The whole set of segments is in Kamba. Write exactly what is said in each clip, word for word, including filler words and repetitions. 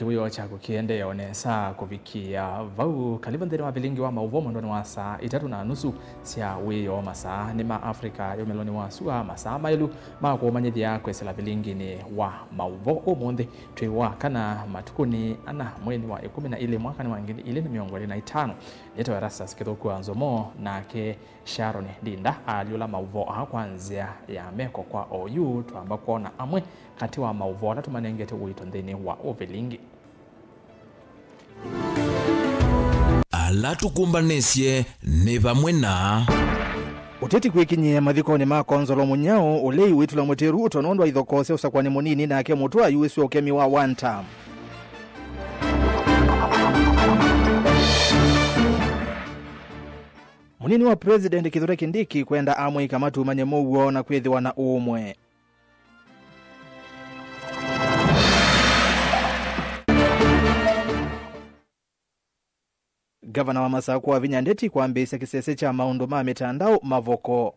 Wĩoo kyaku kĩendee o nesa kũvikĩa vau. Kalivu nthĩnĩ wa vilingi wa maũvoo mwendonĩ wa saa itatũ na nusu sya wĩoo. Masaa nĩ ma Africa ya ũmĩlonĩ wa sua, masaa maĩlu ma kũmanyĩthya kwĩsĩla vilinginĩ wa maũvoo ũmũnthĩ. Twĩ wa kana matukũnĩ ana mweinĩ wa ĩkũmi na ilĩ mwakanĩ wa ngili ilĩ na mĩongo ĩlĩ na itano. Nĩtawa Erastus Kĩthũku wa Nzomo, nake Sharon Ndinda aalyũla maũvoo aa kwa nzĩa ya meko kwa oyu. Twamba kwona amwe katĩ wa maũvoo ala tũmanengete ũito nthĩnĩ wa ũvilingi. Ala tũkũmbanĩsye nĩ vamwe na. Ũteti kwĩkinyĩa mathikonĩ ma Konzolo Mũnyao, ũlei ũitũla mũtĩ Ruto nũndũ wa ithokoo sya ũsakũani mũnini nake Mũtũa ayuĩsw'e ũkemi wa one term. Mũnini wa President Kithure Kindiki kwenda amũika matumanye mũuo na kwĩthĩwa na ũũmwe. Ngavana wa Masakũ Wavinya Ndeti kwambĩĩsya kĩsese kya maũndũ ma mĩtandao Mavoko.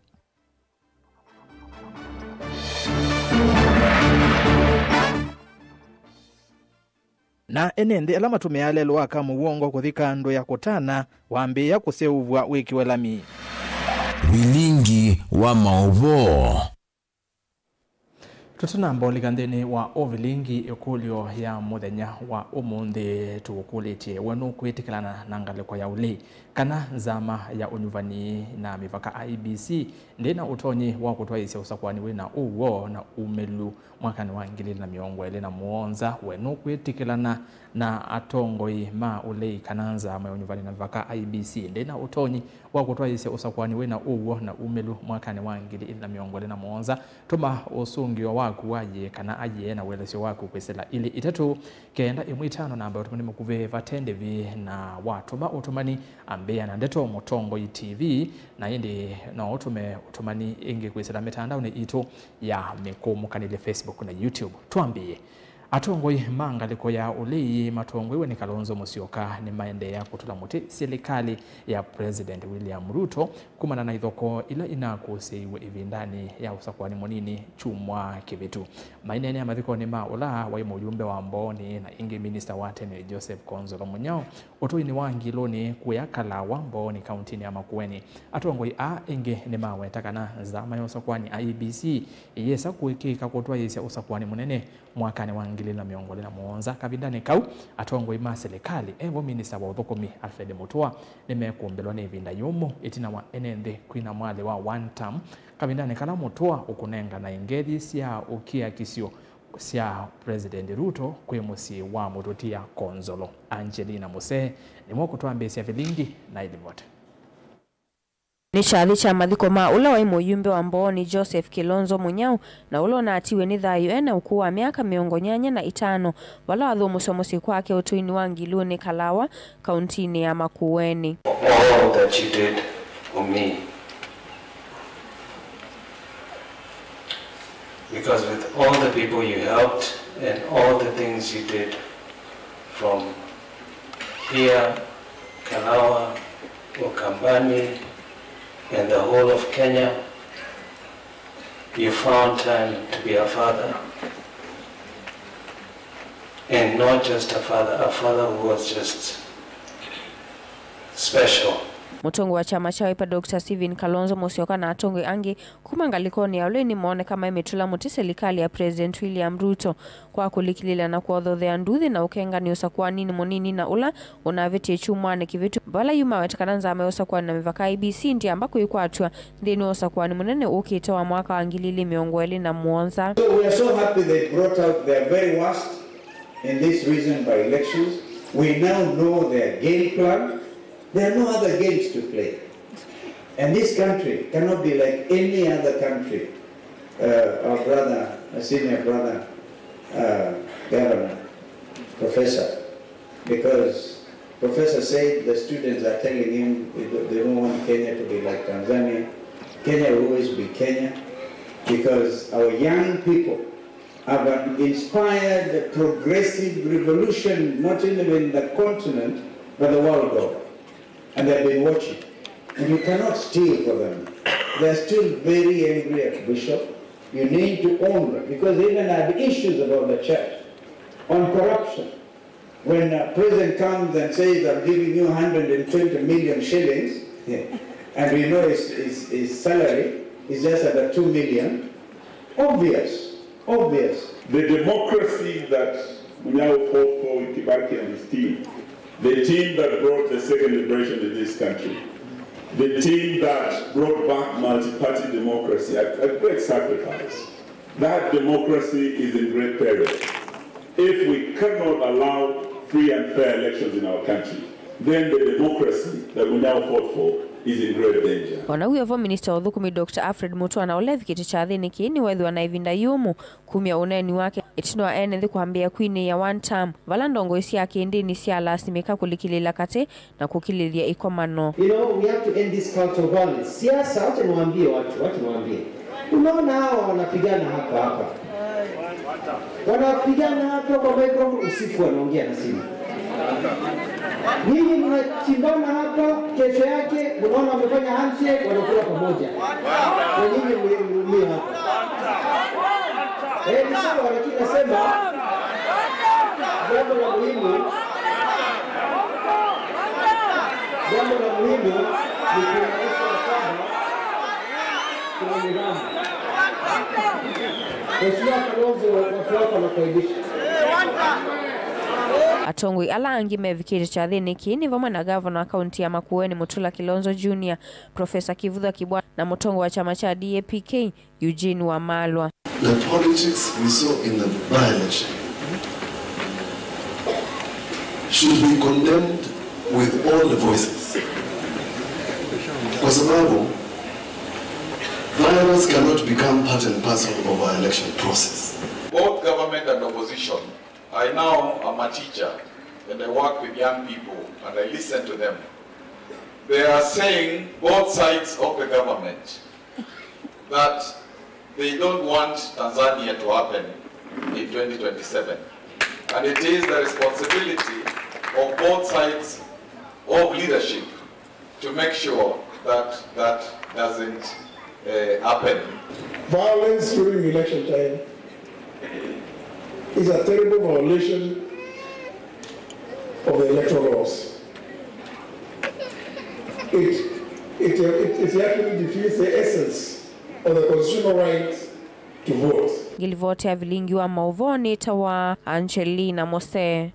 Na ene nthĩ ala matũmĩaa lelũ wa kamũw'ongo kũthika andũ ya kũtana wambĩĩa kũseũvw'a wĩkĩwe lami. Vilingi wa maũvoo. Tũtanamba ũlika nthĩnĩ wa ũvilingi, ĩkũlyo ya mũthenya wa ũmũnthĩ tũũkũlĩtye, we nũkwĩtĩkĩlana na ngalĩko ya ũlei kana nzama ya ũnyuvani na mĩvaka I E B C ndĩ na ũtonyi wa kũtwaĩĩsya ũsakũani wĩ na ũw'o na umĩlu mwakanĩ wa ngili ilĩ na mĩongo ĩlĩ na mũonza? We nũkwĩtĩkĩlana na atongoi ma ũlei kana nzama ya ũnyuvani na mĩvaka I E B C ndĩ na ũtonyi wa kũtwaĩĩsya ũsakũani wĩ na ũw'o na umĩlu mwakanĩ wa ngili ilĩ na mĩongo ĩlĩ na mũonza? Tũma ũsũngĩo waku wa yĩĩ kana ayĩe na ũelesyo waku kwĩsĩla ilĩ itatũ kenda ĩmwe itano, namba ya ũtũmani mũkuvĩ vate ndĩvi, na watũma ũtũmani, ambĩĩa na Ndeto Mũtongoi T V, na ĩndĩ no ũtũme ũtũmani ĩngĩ kwĩsĩla mĩtandaonĩ itũ ya mĩkũmũkanĩlye, Facebook na YouTube. Twambĩĩe. Atongoi ma ngalĩko ya ũlei matongoew'e nĩ Kalonzo Musyoka nĩmaendeea kũtũla mũtĩ silikalĩ ya President William Ruto kumana na ithokoo ila inakũsĩiwe ĩvindanĩ ya ũsakũani mũnini kyumwa kĩvĩtu. Maineenea mathikonĩ ma ũla waĩ mũyumbe wa Mbooni na ĩngĩ minista wa tene Joseph Konzolo Mũnyao ũtũinĩ wa Ngilũnĩ kũya Kalawa, Mbooni, kauntinĩ ya Makueni. Atongoi aa ĩngĩ nĩmaweta kana nzama ya ũsakũani I E B C ĩyĩsa kũĩkĩĩka kũtwaĩĩsya ũsakũani mũnene mwakanĩ wa ngili ilĩ na mĩongo ĩlĩ na mũonza. Kavindanĩ kau, atongoi ma silikalĩ, evo minista wa ũthũkũmi Alfred Mutua, nĩmekũmbĩlwa nĩ ĩvinda yũmũ ĩtina wa ene nthĩ kwina mwalĩ wa one term, kavindanĩ kala Mutua ũkũnenganae ngethi sya ũkiakisyo sya President Ruto kwĩ mũsyĩ wa mũtũtia Konzolo. Angelina Musee nĩwe ũkũtwambĩĩsya vilingi na ĩlivoti. Nĩ kyathĩ kya mathiko ma ũla waĩ mũyumbe wa Mbooni Joseph Kilonzo Munyao, na ũla ũnatiwe nĩ thayũ e na ũkũũ wa myaka mĩongo nyanya na itano, vala wathũmũswa mũsyĩ kwake ũtũinĩ wa Ngilũnĩ Kalawa, kauntinĩ ya Makueni. For all that you did for me. Because with all the people you helped and all the things you did from here, Kalawa, Ukambani, and the whole of Kenya, you found time to be a father, and not just a father, a father who was just special. Mũtongoi wa kyama kya Wiper, Doctor Stephen Kalonzo Musyoka, na atongoi angĩ kuma ngalĩkonĩ ya ũlei nĩmooneka maimĩtũla mũtĩ silikalĩ ya President William Ruto kwa kũlikĩlĩĩla na kũothothea nduthi na ũkengani ũsakũaninĩ mũnini na ũla ũnavĩtie kyumwanĩ kĩvĩtu, vala yu maweta kana nzama ya ũsakũani na mĩvaka I E B C ndĩamba kwĩkwatw'a nthĩnĩ wa ũsakũani mũnene ũkĩte wa mwaka wa ngili ilĩ mĩongo ĩlĩ na mũonza. So we are so happy they brought out their very worst in this recent by-elections. We now know their game plan. There are no other games to play. And this country cannot be like any other country. Uh, our brother, my senior brother, uh, Governor, Professor, because Professor said the students are telling him they don't, they don't want Kenya to be like Tanzania. Kenya will always be Kenya because our young people have an inspired progressive revolution, not only in the continent, but the world over. And they've been watching. And you cannot steal for them. They're still very angry at Bishop. You need to own them because they even had issues about the church on corruption. When a president comes and says, "I'm giving you one hundred twenty million shillings," and we know his, his, his salary is just under two million, obvious, obvious. The democracy that Munyao fought for with Kibaki and his team, the team that brought the second liberation to this country, the team that brought back multi-party democracy at, at great sacrifice, that democracy is in great peril. If we cannot allow free and fair elections in our country, then the democracy that Munyao fought for is in grave danger. O na wĩ o vo, minista wa ũthũkũmi Doctor Alfred Mutua na ũla evikĩte kyathĩnĩ kĩĩ nĩwethĩwa na ĩvinda yũmũ kumya ũneeni wake ĩtina wa ene nthĩ kwambĩĩa kwinĩĩa one term, vala ndongoi sya kĩndĩni syalasimĩka kũlikĩlĩĩla katĩ na kũkilĩthya ĩkomano. You know, we have to end this cult of violence. Siasa, wacha niwaambie watu, wacha niwaambie. Unaona hawa wanapigana hapa hapa. Wanapigana hapa kwa microphone, usiku wanaongea na simu. Nyinyi mnachimbana hapa, kesho yake unaona wamefanya handshake, wanakula pamoja. Na nyinyi mliumia hapa. Eh, ni sawa, lakini nasema jambo la muhimu, jambo la muhimu ni kuhakikisha kwamba kuna nidhamu. Mheshimiwa Kalonzo, watu wako wanakuaibisha. Atongoi ala angĩ mevikĩte kyathĩnĩ kĩĩ nĩ vamwe na gavana wa kaunti ya Makueni Mutula Kilonzo Junior, Profesa Kivutha Kibwana na mũtongoi wa kyama kya D A P K, Eugene Wamalwa. The politics we saw in the by-election should be condemned with all the voices. Kwa sababu violence cannot become part and parcel of our election process. Both government and opposition, I now am a teacher and I work with young people and I listen to them. They are saying, both sides of the government, that they don't want Tanzania to happen in twenty twenty-seven. And it is the responsibility of both sides of leadership to make sure that that doesn't, uh, happen. Violence during election time is a terrible violation of the electoral laws. It, it, it, it actually defeats the essence of the constitutional right to vote. Ngilivoti ya vilingi wa maũvoo nĩtawa Angelina Mose.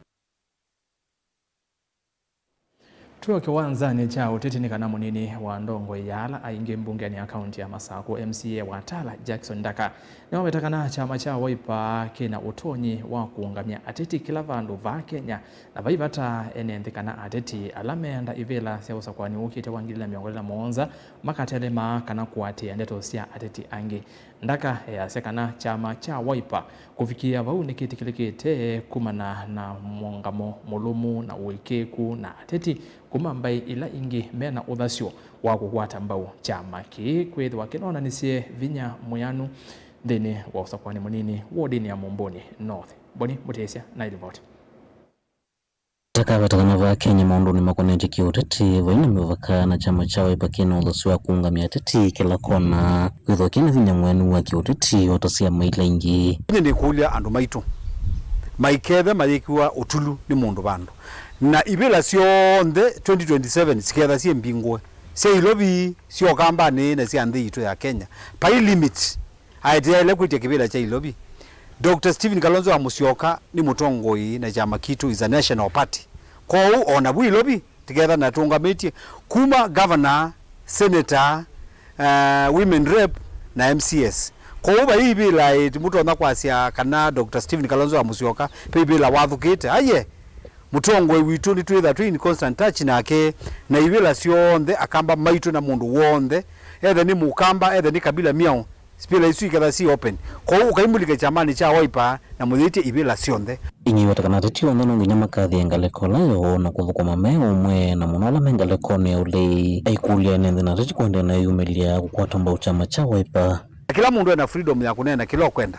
Twĩ o kĩwanzanĩ kya ũteti nĩ kana mũnini wa ndongoi ya ala aingĩ mbungenĩ ya kaunti ya Masakũ, M C A wa Tala, Jackson Ndaka, nĩwaweta kana kyama kya Wiper kĩna ũtonyi wa kũũngamya ateti kĩla vandũ vaa Kenya, na vai vata ene nthĩ kana ateti ala meenda ivĩla sya ũsakũani ũkĩte wa ngili ilĩ na mĩongo ĩlĩ na mũonza makatelema kana kũatĩĩa ndeto sya ateti angĩ. Ndaka easya kana kyama kya Wiper kũvikĩĩa vau nĩkĩtĩkĩlĩkĩte kumana na mũũngamo mũlũmu na ũĩkĩĩku na ateti kuma mbaĩ ila ingĩ mena ũthasyo wa kũkwata mbau kyama kĩĩ kwĩthĩwa kĩnonanĩsye vinya mwĩanu nthĩnĩ wa ũsakũani mũnini wodinĩ ya Mumbuni North. Boni Mũtĩsya na ĩlivoti. Ndaka aweta kana vaa Kenya maũndũnĩ makonetye kĩũteti, vai na mĩvaka na kyama kya Wiper kĩna ũthasyo wa kũũngamya ateti kĩla kona, kwĩthwa kĩna vinya mwĩanu wa kĩũteti o ta syama ila ingĩ. Nyie nĩkũlya andũ maitũ maikethe mayĩkiwa ũtulu nĩ mũndũ vandũ, na ivĩla syonthe twenty twenty-seven siketha syĩ mbingũe, sya Ilovi, sya Ũkambanĩ na sya nthĩ yitũ ya Kenya. Vai limit. Aĩtĩaĩle kwĩtya kĩvĩla kya Ilovi. Doctor Stephen Kalonzo wa Musyoka nĩ mũtongoi na kyama kitũ is a national party. Kwoou o navu Ilovi tũkethana tũũngamĩtye kuma governor, senator, uh, women rep na M C S. Kwoou vai ivĩla ĩĩ mũtonya kwasya kana Doctor Stephen Kalonzo wa Musyoka ve ivĩla wathũkĩte. Aiee, mũtongoi witũ nĩtwĩtha twĩ in constant touch nake, na ivĩla syonthe Akamba maitũ na mũndũ w'onthe, ethe nĩ Mũkamba, ethe nĩ kabila myaũ, ivĩla isu iketha syĩ open. Kwoou ũkaimulike kyamanĩ kya Wiper na mũyĩtye ivĩla syonthe. Ing'ei weta kana ateti onthe no nginya makathĩe ngalĩko ĩla yoo na kũthũkũma me ũmwe, na mũno ala me ngalĩkonĩ ya ũlei. Aikũlya ene nthĩ na ateti kũendeea na ĩyumĩlya kũkwata mbau kyama kya Wiper. Na kĩla mũndũ ena freedom ya kũneena kĩla ũkwenda.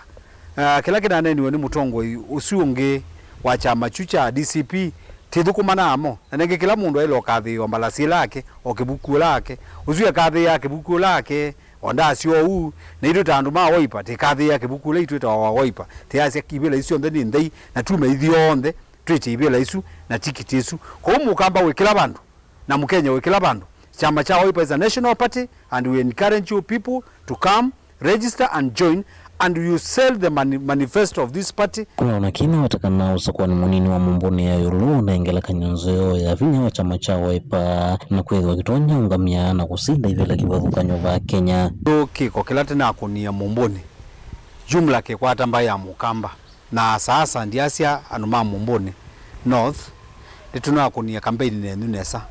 Ah, kĩla kĩnaneeniwe nĩ mũtongoi ũsu ũngĩ wa kyama kyu kya D C P, tĩthũkũmanaa mo. Na nengĩ kĩla mũndũ aĩle ũkathĩĩwa mbalasi ĩla yake, o kĩvuku ĩla yake. Ũsu ekathĩĩaa kĩvuku ĩla yake, o ndasyo ũu, naitũ ta andũ ma Wiper, tĩkathĩĩa kĩvuku ũla itwĩtawa wa Wiper. Tĩasya ivĩla isu syonthe nĩ nthei, na tume ithyonthe. Ĩvĩla isu na tikiti isu. Kwoou Mũkamba wĩ kĩla vandũ, na Mũkenya wĩ kĩla vandũ. Kyama kya Wiper is a national party, and we encourage you people to come, register and join, and you sell the mani-, manifesto of this party. Kũla ona kĩna wetakana ũsakuani mũnini wa Mũmbũnĩ ya ĩũlũ ũnengela kanyo nzeo ya vinya wa kyama kya Wiper na kwĩthĩwa kĩtonya ũngamĩa na kũsinda ivĩla kĩvathũkany'o va Kenya. Kĩo kĩko kĩla tĩnakũnie Mũmbũnĩ, jumla kĩkwata mbaĩ ya Mũkamba. Na saasa ndiasya andũ ma Mũmbũnĩ North, nĩtũnakũnie kambeini nenyu nesa.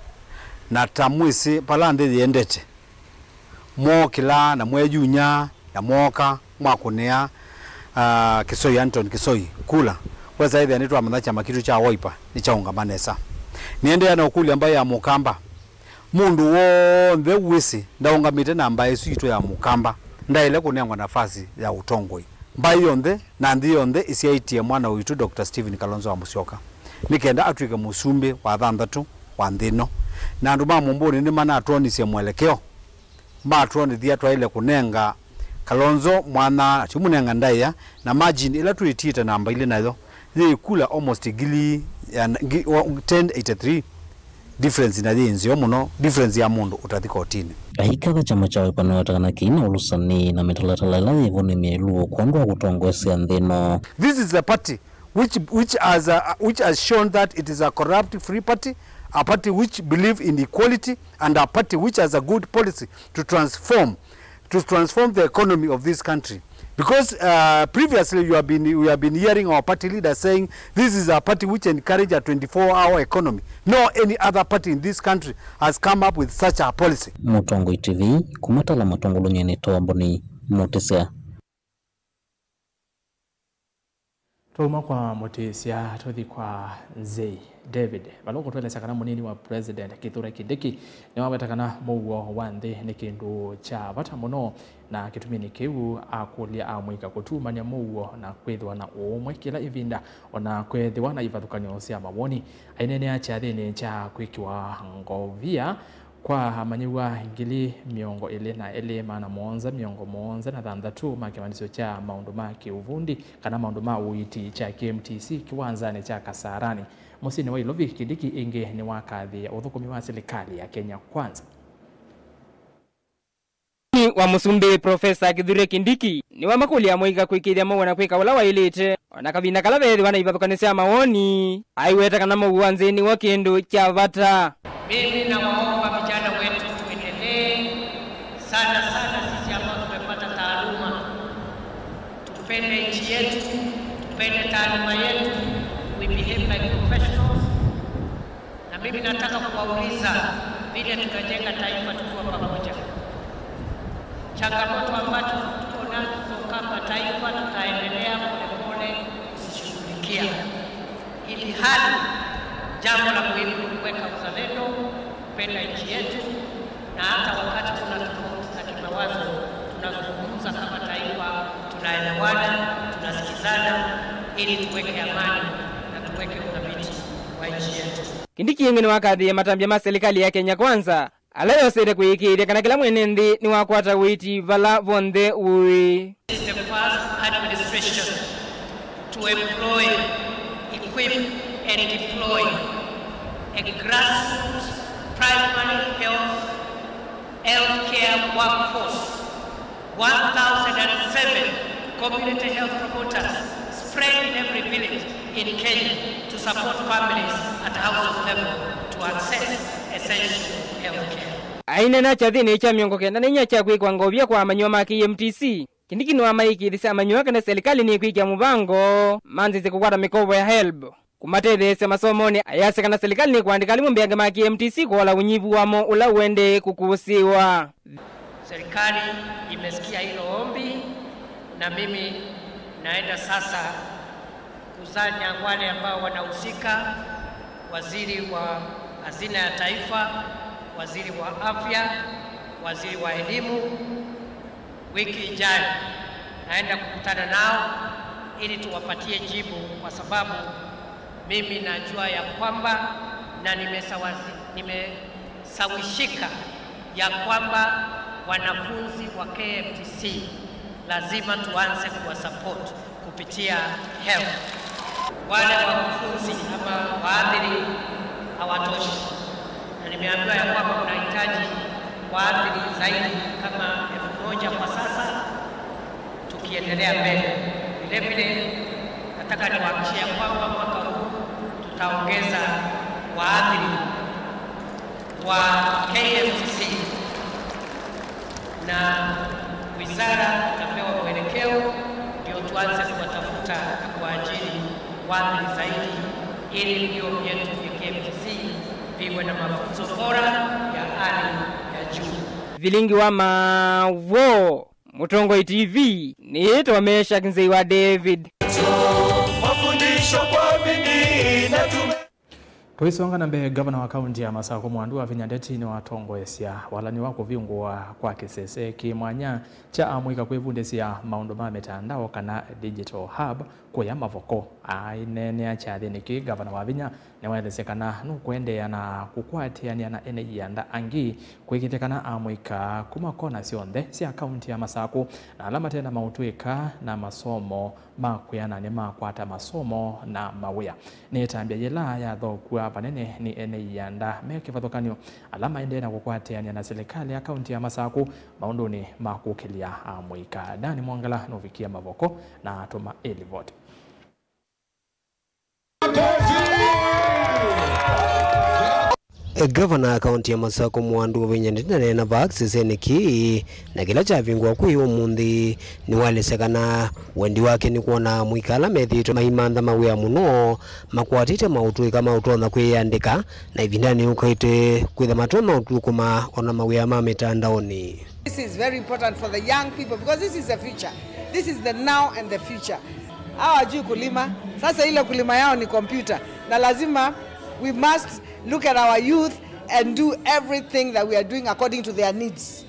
Na ta mwĩsĩ vala nthĩ yĩendete, mwookĩla na mweyunya na mwooka mwakũnĩa, ah, Kĩsoi, Anton Kĩsoi kula, wesa ĩthĩa nĩtwamanya kyama kitũ kya Wiper nĩkyaũngama nesa. Nĩendeea na ũkũlya mbaĩ ya Mũkamba. Mũndũ w'onthe wĩsĩ ndaũngamĩte na mbaĩ ĩsu yitũ ya Mũkamba ndaĩle kũnengwa nafasi ya ũtongoi. Mbaĩ yonthe na nthĩ yonthe ĩsyaĩtye mwana witũ Doctor Stephen Kalonzo wa Musyoka nĩ kenda atw'ĩke mũsumbĩ wa thanthatũ wa nthĩ ĩno. Na andũ ma Mũmbũnĩ nĩmanatwonisye mwelekeo, matwonethya twaĩle kũnenga Kalonzo mwanya, na tiũmũnenga ndaĩa, na margin ĩla twĩtiĩte namba ilĩ nayo yĩ kula almost ngili ya, ngi-, wa-, ten eighty-three. Difference na yĩ nzeo mũno, difference ya mũndũ ũtathi kotinĩ. Aikatha kyama kya Wiper nĩwetakana kĩina ũlũsani na mĩtalatala ĩla yĩvo nĩ mĩelu kwondũ wa kũtongoesya nthĩ ĩno. This is a party which, which has, uh, which has shown that it is a corrupt free party, a party which believe in equality, and a party which has a good policy to transform, to transform the economy of this country. Because, uh, previously you have been, we have been hearing our party leaders saying this is a party which encourage a twenty-four hour economy. No any other party in this country has come up with such a policy. Mũtongoi T V, kuma Tala Matũngũlũ, nyie nĩ Tomboni Mũtĩsya. Twauma kwa Mũtĩsya, tũthi kwa Nzei David, vala ũkũtũelesya kana mũnini wa President Kithure Kindiki nĩwaweta kana mũuo wa nthĩ nĩ kĩndũ kya vata mũno, na kĩtuminĩ kĩu akũlya amũika kũtumany'a mũuo na kwĩthĩwa na ũũmwe kĩla ĩvinda, o na kwĩthĩwa na ivathũkany'o sya mawoni. Aineenea kyathĩnĩ kya kwĩkĩwa ngovia kwa amanyĩw'a ngili mĩongo ĩlĩ na elĩ, maana mũonza mĩongo mũonza na thanthatũ ma kĩvandĩsyo kya maũndũ ma kĩũvundi kana maũndũ ma ũiiti kya K M T C kĩwanzanĩ kya Kasarani mũsyĩnĩ wa Ilovi, Kindiki ĩngĩ nĩwakathĩĩe ũthũkũmi wa silikalĩ ya Kenya Kwanza. Mũnini wa mũsumbĩ Profesa Kithure Kindiki nĩwamakũlya amũika kũĩkĩĩthya mũuo na kwĩka ũla waĩlĩte, o na kavinda kala veethĩwa na ivathũkany'o sya mawoni. Aiweta kana mũuo wa nthĩ nĩw'o kĩndũ kya vata. Mimi nawaomba vijana wetu tuendelee sana sana, sisi ambao tumepata taaluma, tupende nchi yetu, tupende taaluma yetu, we behave like professionals. Na mimi nataka kuwauliza vile tutajenga taifa tukiwa pamoja. Changamoto ambazo tuko nazo kama taifa tutaendelea polepole kuzishughulikia. Ili hali jambo la muhimu ni kuweka uzalendo, kupenda nchi yetu, na hata wakati kuna tofauti za kimawazo, tunazungumza kama taifa, tunaelewana, tunasikizana, ili tuweke amani na tuweke uthabiti wa nchi yetu. Kindiki ĩngĩ nĩwakathĩĩe matambya ma silikalĩ ya Kenya Kwanza, ala yosete kũĩkĩĩthya kana kĩla mwene nthĩ nĩwakwata ũiiti vala vonthe ũĩ. This is the first administration to employ, equip and deploy a grassroots primary health, healthcare workforce, one thousand and seven community health promoters spread in every village in Kenya to support families at household level to access essential healthcare. Aineena kyathĩnĩ kya mĩongo kenda na inya kya kwĩkwa ngovia kwa amanyĩw'a ma K M T C, Kindiki nĩwamaĩkĩĩthya amanyĩw'a kana silikalĩ nĩkwĩkĩa mũvango manzĩsye kũkwata mĩkovo ya helb kũmatetheesya masomonĩ. Ayasya kana silikalĩ nĩkũandĩka alimũ mbeange ma K M T C kũola ũnyivu wamo ũla ũendee kũkũsĩĩwa. Serikali imesikia hilo ombi, na mimi naenda sasa kusanya wale ambao wanahusika, waziri wa hazina ya taifa, waziri wa afya, waziri wa elimu. Wiki ijayo naenda kukutana nao ili tuwapatie jibu, kwa sababu mimi najua ya kwamba na nimesawazi-, nimesawishika ya kwamba wanafunzi wa K M T C lazima tuanze kuwasupport kupitia helb. Wale wakufunzi ama waathiri hawatoshi, na nimeambiwa ya kwamba kuna hitaji waathiri zaidi kama elfu moja kwa sasa, tukiendelea mbele. Vile vile, nataka niwahakikishie kwamba mwaka huu tutaongeza waathiri wa K M T C, na wizara tutapewa mwelekeo ndio tuanze kuwatafuta na kuwaajiri waathiri zaidi, ili vyuo vyetu vya K M T C viwe na mafunzo bora ya hali ya juu. Vilingi wa Mavoo, Mũtongoi T V, nĩĩtwa Meshack Nzei wa David. Mafundisho kwa bidii na tume- Tũisonga na mbee, ngavana wa kaunti ya Masakũ Mwandu Wavinya Ndeti nĩwatongoesya walany'o wa kũvingũwa kwa kĩsese kĩ mwanya kya amũika kwĩvundĩsya maũndũ ma mĩtandao kana digital hub kũya Mavoko. Aineenea kyathĩnĩ kĩĩ, ngavana Wavinya nĩwaelesya kana nũkũendeea na kũkwatĩanĩa na ene ianda angĩ kwĩkĩthya kana amũika kuma kona syonthe sya kaunti ya Masakũ na ala mate na maũtũĩka na masomo ma kwĩana nĩmakwata masomo na mawĩa. Nĩ ĩtambya yĩla yathokw'a vanene nĩ ene ianda me kĩvathũkany'o ala maendee na kũkwatĩanĩa na silikalĩ ya kaunti ya Masakũ maũndũnĩ ma kũkĩlya amũika. Dani Mwongela nũvikie Mavoko na atũma ĩlivoti. Ngavana wa kaunti ya Masakũ Mwandu Wavinya Ndeti aneena vaa kĩsesenĩ kĩĩ, na kĩla kyavingũa kwĩ ũmũnthĩ, nĩwaelesya kana wendi wake nĩ kwona amũika ala methĩĩtwe maimantha mawĩa mũno makwatĩte maũtũĩka ma ũtonya kwĩyandĩka, na ĩvindanĩ yũkĩte kwĩtha matonya ũtukũma ona mawĩa ma mĩtandaonĩ. This is very important for the young people because this is the future. This is the now and the future. Hawa hawajui kulima. Sasa ile kulima yao ni kompyuta. Na lazima we must look at our youth and do everything that we are doing according to their needs,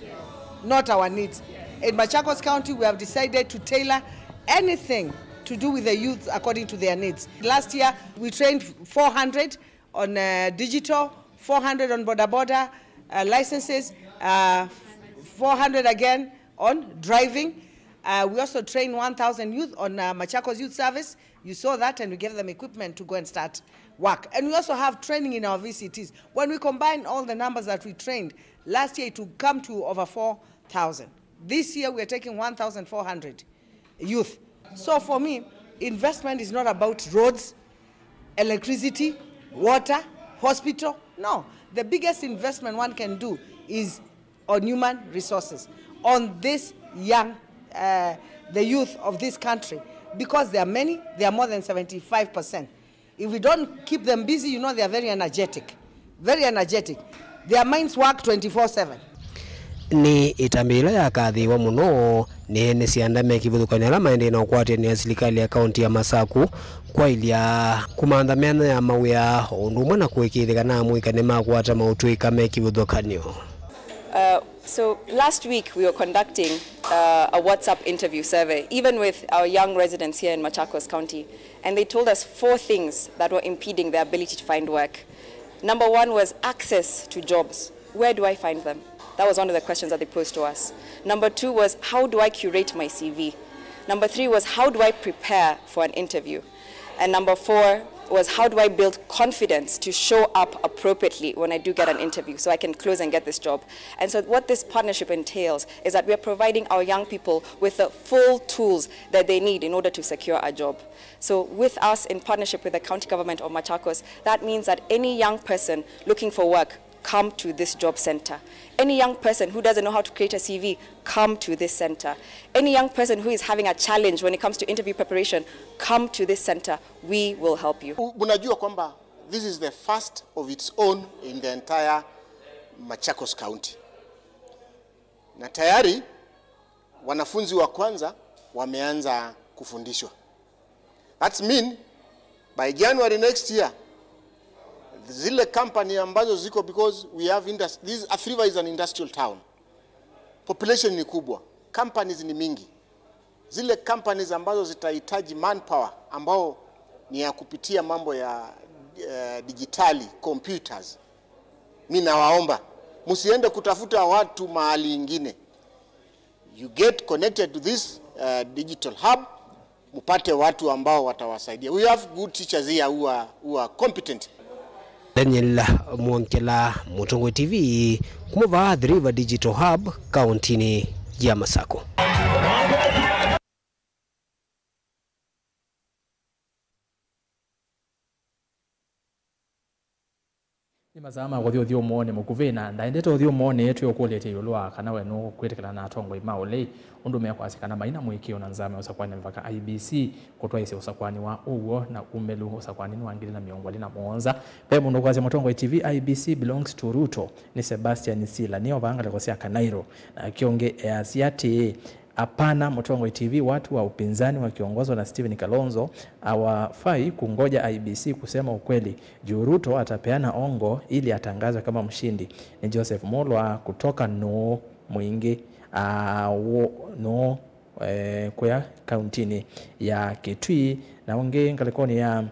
not our needs. In Machakos County, we have decided to tailor anything to do with the youth according to their needs. Last year, we trained four hundred on, uh, digital, four hundred on boda boda, uh, licenses, uh, four hundred again on driving. Uh, we also trained one thousand youth on, uh, Machakos Youth Service. You saw that, and we gave them equipment to go and start work. And we also have training in our V C Ts. When we combine all the numbers that we trained, last year it will come to over four thousand. This year we are taking one thousand four hundred youth. So for me, investment is not about roads, electricity, water, hospital. No, the biggest investment one can do is on human resources, on this young, uh, the youth of this country, because there are many, they are more than seventy-five percent. If we don't keep them busy, you know, they are very energetic, very energetic. Their minds work twenty-four seven. Nĩ ĩtambya yĩla yakathĩĩwa mũno nĩ ene syanda me kĩvathũkany'o ala maendee na ũkwatĩanĩa silikalĩ ya kaunti ya Masakũ kwaĩlya kũmantha myanya ya mawĩa, o ũndũ ũmwe na kũĩkĩĩthya kana amũika nĩmakwata maũtũĩka me kĩvathũkany'o. Uh, so last week we were conducting, uh, a WhatsApp interview survey, even with our young residents here in Machakos County, and they told us four things that were impeding their ability to find work. Number one was access to jobs. Where do I find them? That was one of the questions that they posed to us. Number two was, how do I curate my C V? Number three was, how do I prepare for an interview? And number four was, how do I build confidence to show up appropriately when I do get an interview so I can close and get this job? And so what this partnership entails is that we are providing our young people with the full tools that they need in order to secure a job. So with us, in partnership with the County Government of Machakos, that means that any young person looking for work, come to this job center. Any young person who doesn't know how to create a C V, come to this center. Any young person who is having a challenge when it comes to interview preparation, come to this center. We will help you. U-, unajua kwamba this is the first of its own in the entire Machakos County. Na tayari wanafunzi wa kwanza wameanza kufundishwa. That's mean by January next year, zile company ambazo ziko, because we have indus-, this, Athi River is an industrial town. Population ni kubwa, companies ni mingi. Zile companies ambazo zitahitaji manpower ambao ni ya kupitia mambo ya, eh, dijitali, computers, mi nawaomba msiende kutafuta watu mahali ingine. You get connected to this, uh, digital hub. Mpate watu ambao watawasaidia. We have good teachers here who are, who are competent. Daniel Mwongela, Mũtongoi T V, kuma vaa The River Digital Hub, kauntinĩ ya Masako. Nĩ masaa ma kũthi ũthyũmũonĩ mũkuvĩ, na ndaendete ũthyũmũonĩ twĩũkũlĩtye ĩũlũ wa kana we nũkwĩtĩkĩlana na atongoi ma ũlei ũndũ mekwasya kana mai na mũĩkĩĩo na nzama ya ũsakũani mĩvaka I E B C kũtwaĩĩsya ũsakũani wa ũw'o na umĩlu ũsakũaninĩ wa ngili na mĩongo ĩlĩ na mũonza. Ve mũndũ ũkwasya Mũtongoi T V, I E B C belongs to Ruto, nĩ Sebastian Sila, nĩ ovaa ngalĩko sya Kanairo. Na kĩũngĩ easya atĩĩ, hapana, Mũtongoi T V, watu wa upinzani wakiongozwa na Stephen Kalonzo hawafai kungoja I E B C kusema ukweli juu Ruto atapeana ongo ili atangazwe kama mshindi. Nĩ Joseph Mulwa kutoka Nũũ Mwingĩ, ah, wo-, Nũũ, eh, kũya kauntinĩ ya Kitui. Na ũngĩ ngalĩkonĩ ya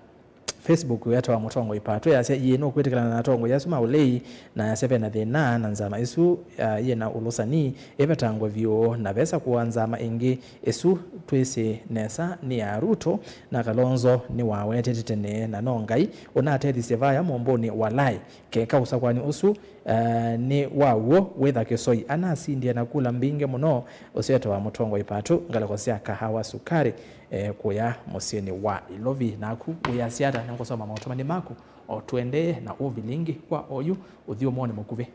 Facebook wĩtawa Mũtongoi Pato yasya, ĩĩ, nũkwĩtĩkĩlana na atongoi asu ma ũlei, na yasya vena thĩna na nzama ĩsu, ah, yĩ na ũlũsani ĩvetangwe vyũ, na vesa kũa nzama ĩngĩ. Ĩsu twĩsĩ nesa nĩ ya Ruto, na Kalonzo nĩwawetete tene, na no Ngai ũnatethisye vaya mũmbũnĩ. Walai, keka ũsakũani ũsu, eh, nĩ wa w'o wĩtha kĩsoi. Anasindie na kula mbingĩ mũno, ũseo wĩtawa Mũtongoi Pato, ngalĩko sya Kahawa Sukari, eh, kũya mũsyĩnĩ wa Ilovi. Naku wĩasya ata? Nĩngũsoma maũtũmani maku o tũendee na ũvilingi kwa oyu ũthyũmũonĩ mũkuvĩ.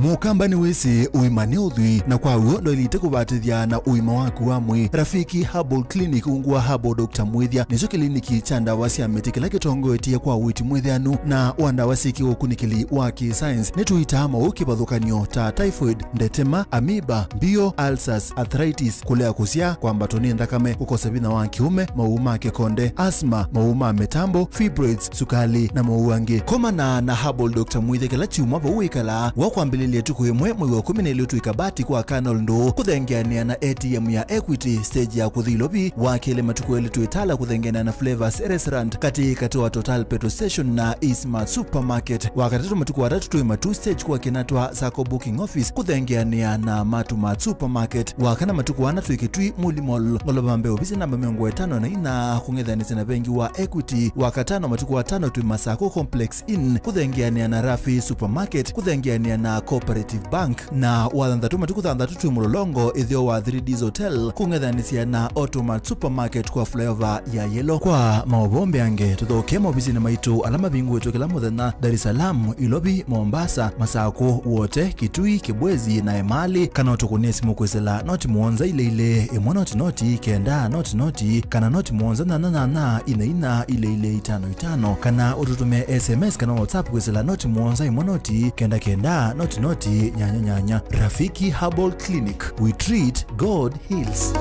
Mũkamba nĩwĩsĩ ũima nĩ ũthwii, na kwa w'o ndwaĩlĩte kũvatĩthya na ũima waku wa mwĩĩ. Rafiki Herbal Clinic, ungu wa Herbal Doctor Mwĩthya, nĩkyo kĩliniki kya ndawa sya mĩtĩ kĩla kĩtongoetye kwa ũiiti mwĩthĩanu na wa ndawa syĩ kĩũkunĩkĩli wa kĩ-science. Nĩtũitaa maũũ kĩvathũkany'o ta typhoid, ndetema, amoeba, mbio, ulcers, arthritis, kũlea kũsyaa, kwambatwa nĩ nthakame, kũkosa vinya wa kĩũme, maũũ ma kĩkonde, asthma, maũũ ma mĩtambo, fibroids, sukali, na maũũ angĩ. Komana na Herbal Doctor Mwĩthya kĩla kyumwa vau wĩkalaa. Wakwambĩlĩlya ĩtukũ ĩmwe mwei wa kũmi na ilĩ ũtw'ĩka Bati kwa Colonel Ndũũ, kũthengeanĩa na A T M ya Equity, stage ya kũthi Ilovi, wa kelĩ matukũ elĩ twĩ Tala kũthengeanĩa na Flavors Restaurant, katĩ katĩ wa Total Petrol Station na Eastmart Supermarket, wa katatũ matukũ atatũ twĩ Matuu stage kwa Kinatwa Sacco Booking Office kũthengeanĩa na Matu Mart Supermarket, wa kana matukũ ana twĩ Kitui Muli Mall, ngolova mbee ovisi namba mĩongo ĩtano na ina kũng'ethanĩsya na vengi wa Equity, wa katano matukũ atano twĩ Masako Complex Inn kũthengeanĩa na Rafi Supermarket kũthengeanĩa na Cooperative Bank, na wa thanthatũ matukũ thanthatũ twĩ Mũlolongo ĩtheo wa Three Ds Hotel kũng'ethanĩsya na Automat Supermarket kwa flyover ya Yellow. Kwa maũvoo mbeange, tũthokee maovisinĩ maitũ ala mavingũĩtwe kĩla mũthenya, Dar es Salaam, Ilovi, Mombasa, Masako, Wote, Kitui, Kibwezi na Emali, kana ũtũkũnĩe simũ kwĩsĩla noti mũonza ilĩ ilĩ, ĩmwe noti noti, kenda noti noti, kana noti mũonza nyanya nyanya, ina ina, ilĩ ilĩ itano itano, kana ũtũtũmĩe S M S kana WhatsApp kwĩsĩla noti mũonza ĩmwe noti, kenda kenda, noti noti, nyanya nyanya. Rafiki Herbal Clinic, we treat, God heals.